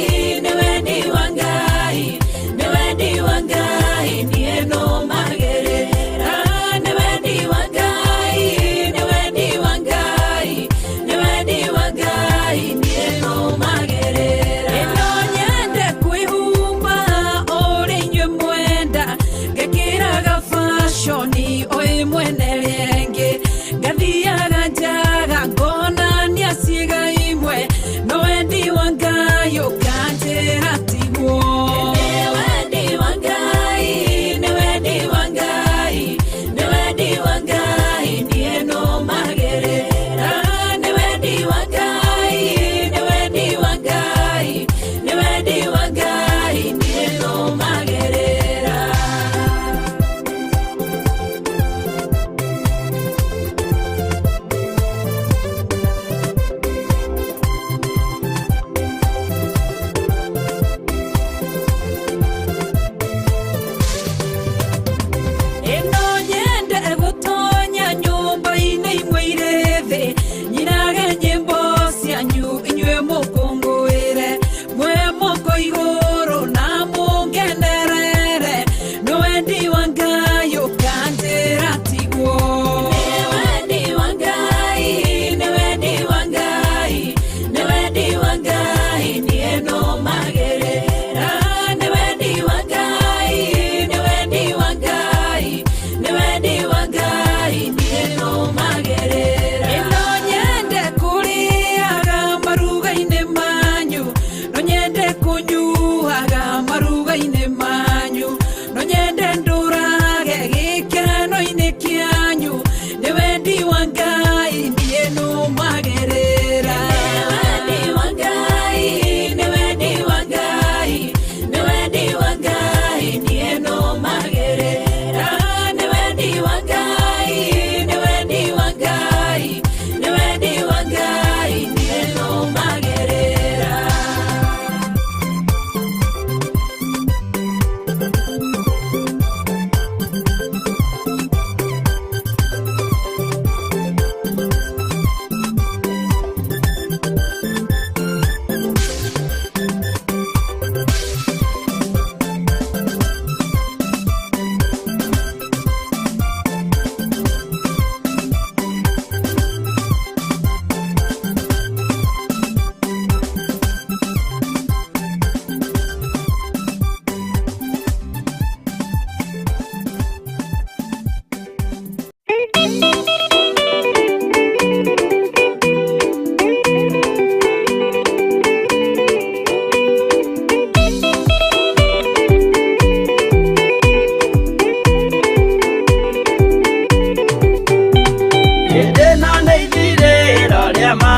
nĩ wendi wa Ngai, nĩ wendi wa Ngai niĩ nũmagĩrĩra. Nĩ wendi wa Ngai, nĩ wendi wa Ngai, nĩ wendi wa Ngai niĩ nũmagĩrĩra. Ĩno nyende kwĩhumba ũrĩa inyuĩ mwenda.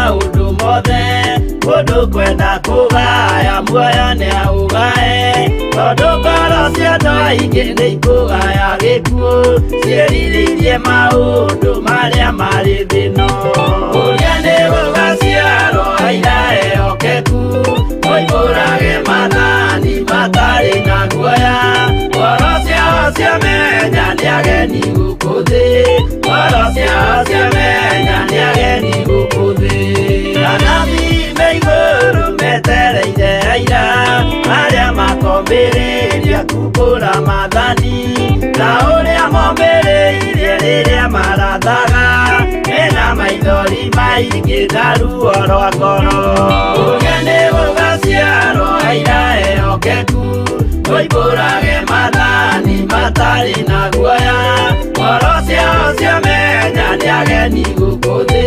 Maũndũ mothe mũndũ kwenda kũgaya muoyo nĩ aũgae tondũ ngoro cia andũ aingĩ nĩ ikũgaya gĩkuũ ciĩrirĩirie maũndũ marĩa marĩ thĩ-ĩno. Ũrĩa nĩ gũgaciarwo aira ehokeku moimbũrage maathani matarĩ na guoya ngoro ciao ciamenya nĩ ageni gũkũ thĩ ngoro ciao ciamenya nĩ ageni gũkũ thĩ. Anabii me igũrũ metereire aira arĩa makombĩrĩria kumbũra maathani ta ũrĩa mombĩrĩirie rĩrĩa marathaga mena maithori maingĩ na ruo rwa ngoro. Ũrĩa nĩ gũgaciarwo aira ehokeku moimbũrage maathani matarĩ na guoya ngoro ciao ciamenya nĩ ageni gũkũ thĩ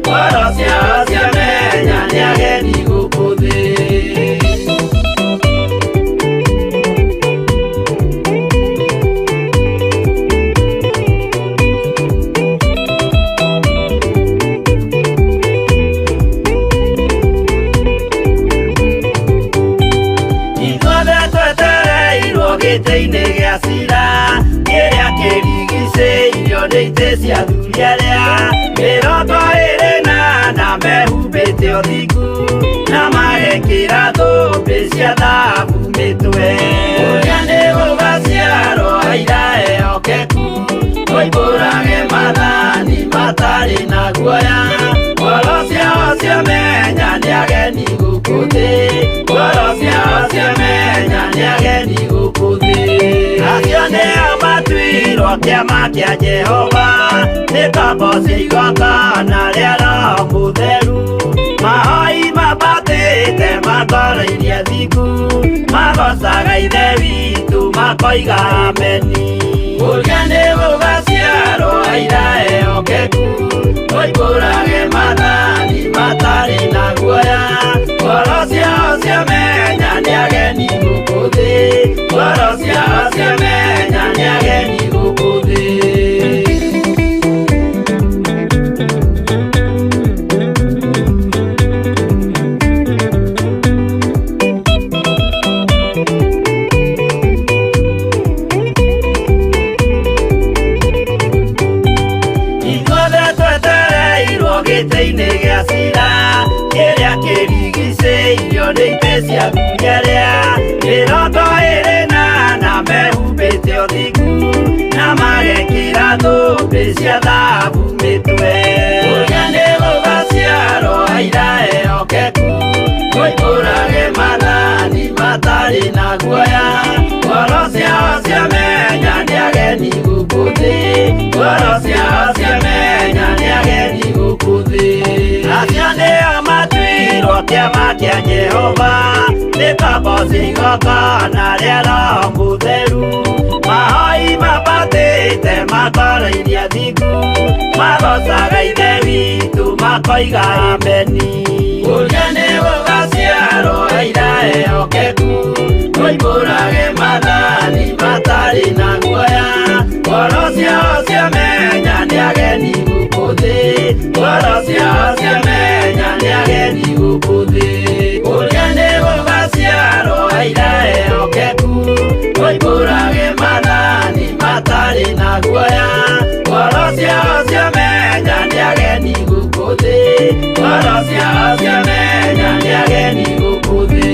ngoro ciao ciamenya nĩ ageni gũkũ thĩ. Ithuothe twetereirwo gĩtĩ-inĩ gĩa cira kĩrĩa kĩrigicĩirio nĩ itĩ cia athuri arĩa 24 mehumbĩte ũthingu na magekĩra thũmbĩ cia thahabu mĩtwe. Ũrĩa nĩ gũgaciarwo aira ehokeku moimbũrage maathani matarĩ na guoya ngoro ciao ciamenya nĩ ageni gũkũ thĩ ngoro ciao ciamenya nĩ ageni gũkũ thĩ. Acio nĩo matuirwo kĩama kĩa Jehova nĩ ngombo cia igongona rĩa Roho Mũtheru mahoi mambatĩte matoroirie thingu magocaga Ithe witũ makoiga ameni. Ũrĩa nĩ gũgaciarwo aira ehokeku moimbũrage maathani matarĩ na guoya ngoro ciao ciamenya nĩ ageni gũkũ thĩ ngoro ciao ciamenya nĩ ageni gũkũ thĩ. Ithuothe twetereirwo gĩtĩ-inĩ gĩa cira kĩrĩa kĩrigicĩirio nĩ itĩ cia athuri arĩa 24 mehumbĩte ũthingu na magekĩra thũmbĩ cia thahabu mĩtwe. Ũrĩa nĩ gũgaciarwo aira ehokeku moimbũrage maathani matarĩ na guoya ngoro ciao ciamenya nĩ ageni gũkũ thĩ ngoro ciao ciamenya nĩ ageni gũkũ thĩ. Acio nĩo matuirwo kĩama kĩa Jehova nĩ ngombo cia igongona rĩa Roho Mũtheru mahoi mambatĩte matoroirie thingu magocaga Ithe witũ makoiga ameni. Ũrĩa nĩ gũgaciarwo aira ehokeku moimbũrage maathani matarĩ na guoya ngoro ciao ciamenya nĩ ageni gũkũ thĩ ngoro ciao ciamenya nĩ ageni gũkũ thĩ. Ũrĩa nĩ gũgaciarwo aira ehokeku moimbũrage maathani matarĩ na guoya ngoro ciao ciamenya nĩ ageni gũkũ thĩ ngoro ciao ciamenya nĩ ageni gũkũ thĩ.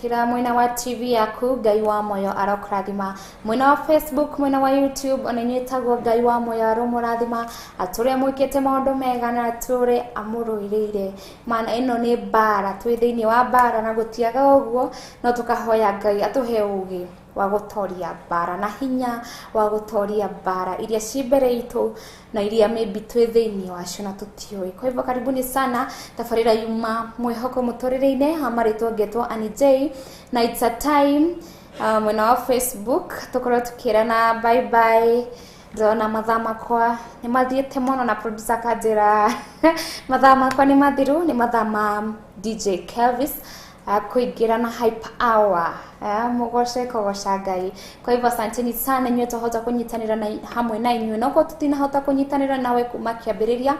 Ũranyamũkĩra mwena wa TV yaku, Ngai wa moyo arokũrathima. Mwena wa Facebook, mwena wa YouTube, ona inyuĩ ĩtagwo Ngai wa moyo aromũrathima. Atũre mwĩkĩte maũndũ mega na atũre amũrũĩrĩire. Maana ĩno nĩ mbara, twĩ thĩinĩ wa mbara na gũtiaga ũguo, no tũkahoya Ngai atũhe ũgĩ wa gũtoria mbara na hinya wa gũtoria mbara iria ci mbere itũ na iria maybe twĩ thĩinĩ wacio na tũtiũĩ. Kwa hivyo karibuni sana tabarĩra yuma mwĩhoko mũtũrĩre-inĩ, hamarĩtwo ngetwo Annie J, na it's a time mwena wa Facebook tũkorwo tukĩrana bye bye. Ndĩrona mathaa makwa nĩ mathiĩte mũno na producer akanjĩra mathaa makwa nĩ mathiru, nĩ mathaa ma DJ Kelvis kuingira na hype hour, mugoce kugoca Ngai. Kwa hivyo asanteni sana inyuĩ twahota kunyitanĩra na hamwe na inyuĩ, no korwo tũtinahota kunyitanĩra nawe kuma kĩambĩrĩria,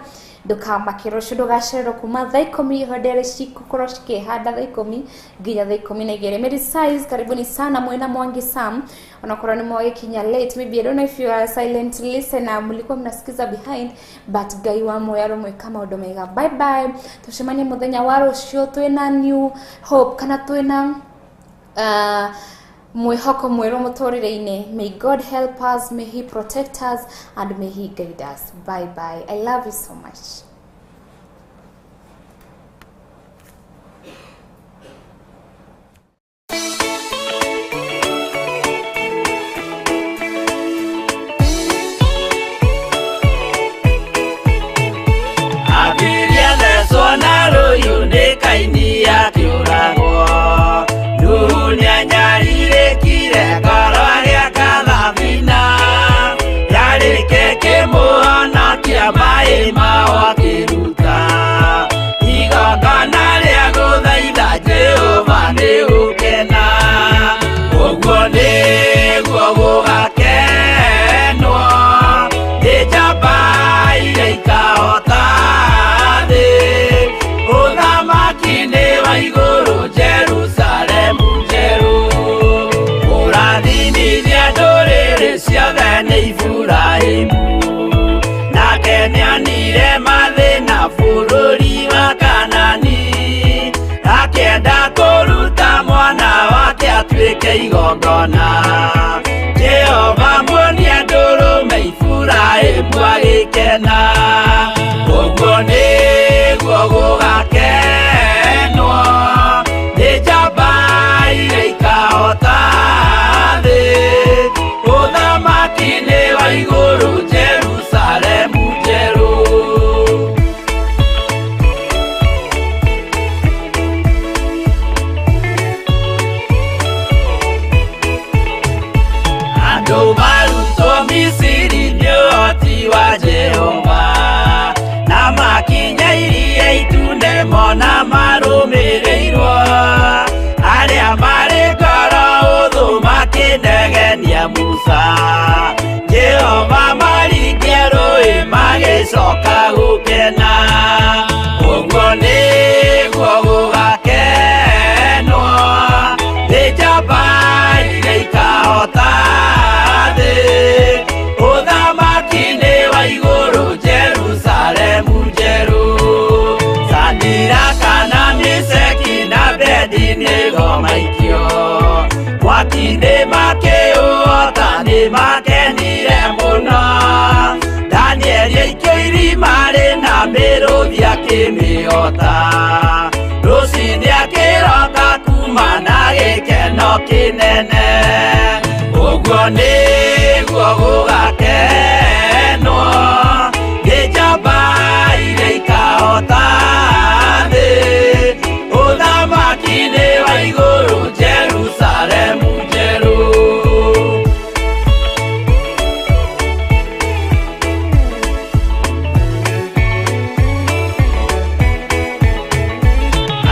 ndũkamake, rũciũ ndũgacererwo kuma thaa 10 hondere cigũkorwo cikĩhanda thaa 10 nginya thaa 12. Mary Size, karibuni sana mwena Mwangi Sam, onakorwo nĩ mwagĩkinya late, maybe I don't know if you are a silent listener, mlikuwa mnasikiza behind, but Ngai wa moyo aromwĩka maũndũ mega. Bye bye, tucemanie mũthenya wa rũciũ twĩna new hope kana twĩna mwĩhoko mwerũ mũtũrĩre-inĩ. May God help us, may he protect us and may he guide us. Bye bye, I love you so much. Abiria thecwo na rũhiũ nĩ Kaini akĩũragwo. Nuhu nĩanyarirĩkire ngoro agĩaka thabina, yarĩke kĩmũhonokia maĩ mao akĩruta. Igongona rĩa gũthaitha Jehova nĩ gũkena, ũguo nĩguo gũgakenwo nĩ njamba iria ikahota thĩ. Ũthamaki nĩ wa igũrũ, Jerusalemu njerũ, kũrathimithia ndũrĩrĩ ciothe nĩ Iburahĩmu. Nake nĩonire mathĩna bũrũri wa Kanani, akĩenda kũruta mwana wake atuĩke igongona. Jehova muonia ndũrũme, Iburahĩmu agĩkena. Ũguo nĩguo gũgakenwo nĩ njamba iria ikahota thĩ. Ũthamaki nĩ wa igũrũ, Jerusalemu njerũ. Andũ marutwo Misiri nĩ ũhoti wa Jehova, na makinya iria itune mona marũmĩrĩirwo. Arĩa marĩ ngoro ũthũ makĩnegenia Musa, Jehova maringia rũĩ magĩcoka gũkena. Ũguo nĩguo gũgakenwo nĩ njamba iria ikahota thĩ. Ũthamaki nĩ wa igũrũ, Jerusalemu njerũ. Sadiraka na Meshaki na Abednego maikio mwaki-inĩ makĩũhota, nĩ makenire mũno. Danieli aikio irima rĩna mĩrũthi akĩmĩhota, rũcinĩ akĩroka kuma na gĩkeno kĩnene. Ũguo nĩguo gũgakenwo nĩ njamba iria ikahota thĩ. Ũthamaki nĩ wa igũrũ, Jerusalemu njerũ.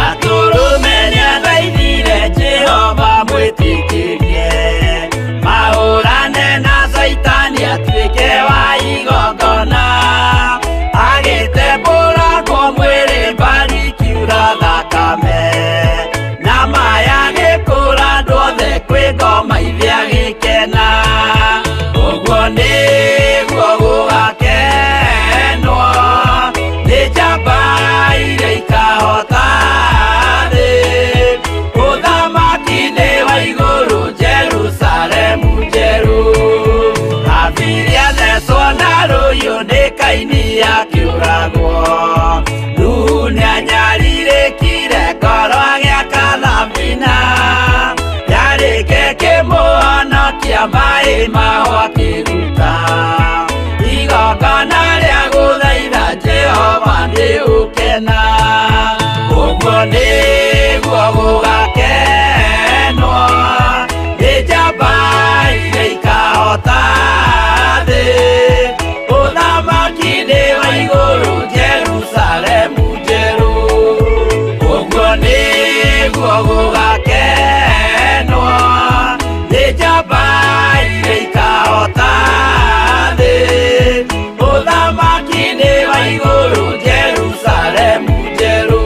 Atũrũme nĩathaithire Jehova mwĩtĩkĩrie, mahũrane Kaini akĩũragwo. Nuhu nĩanyarirĩkire ngoro agĩaka thabina, yarĩke kĩmũhonokia maĩ maho akĩruta igongona rĩa gũthaitha Jehova nĩ ũkena. Ũguo nĩguo gũgakenwo nĩ njamba iria ikahota thĩ, ũthamaki-inĩ wa igũrũ Jerusalemu njerũ. Ũguo nĩguo gũgakenwo nĩ njamba iria ikahota thĩ, ũthamaki-inĩ wa igũrũ Jerusalemu njerũ.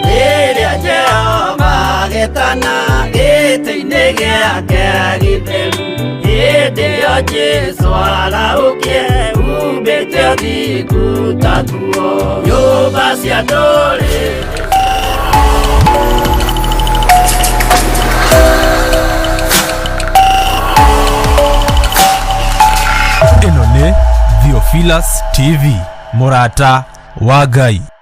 Rĩrĩa Jehova agetana gĩtĩ-inĩ gĩake gĩtheru, hĩndĩ ĩyo Jesũ arahũkie umbĩte ũthingu ta nguo. Nyũmba cia ndũrĩrĩ. Ĩno nĩ Theophilus TV, mũrata wa Ngai.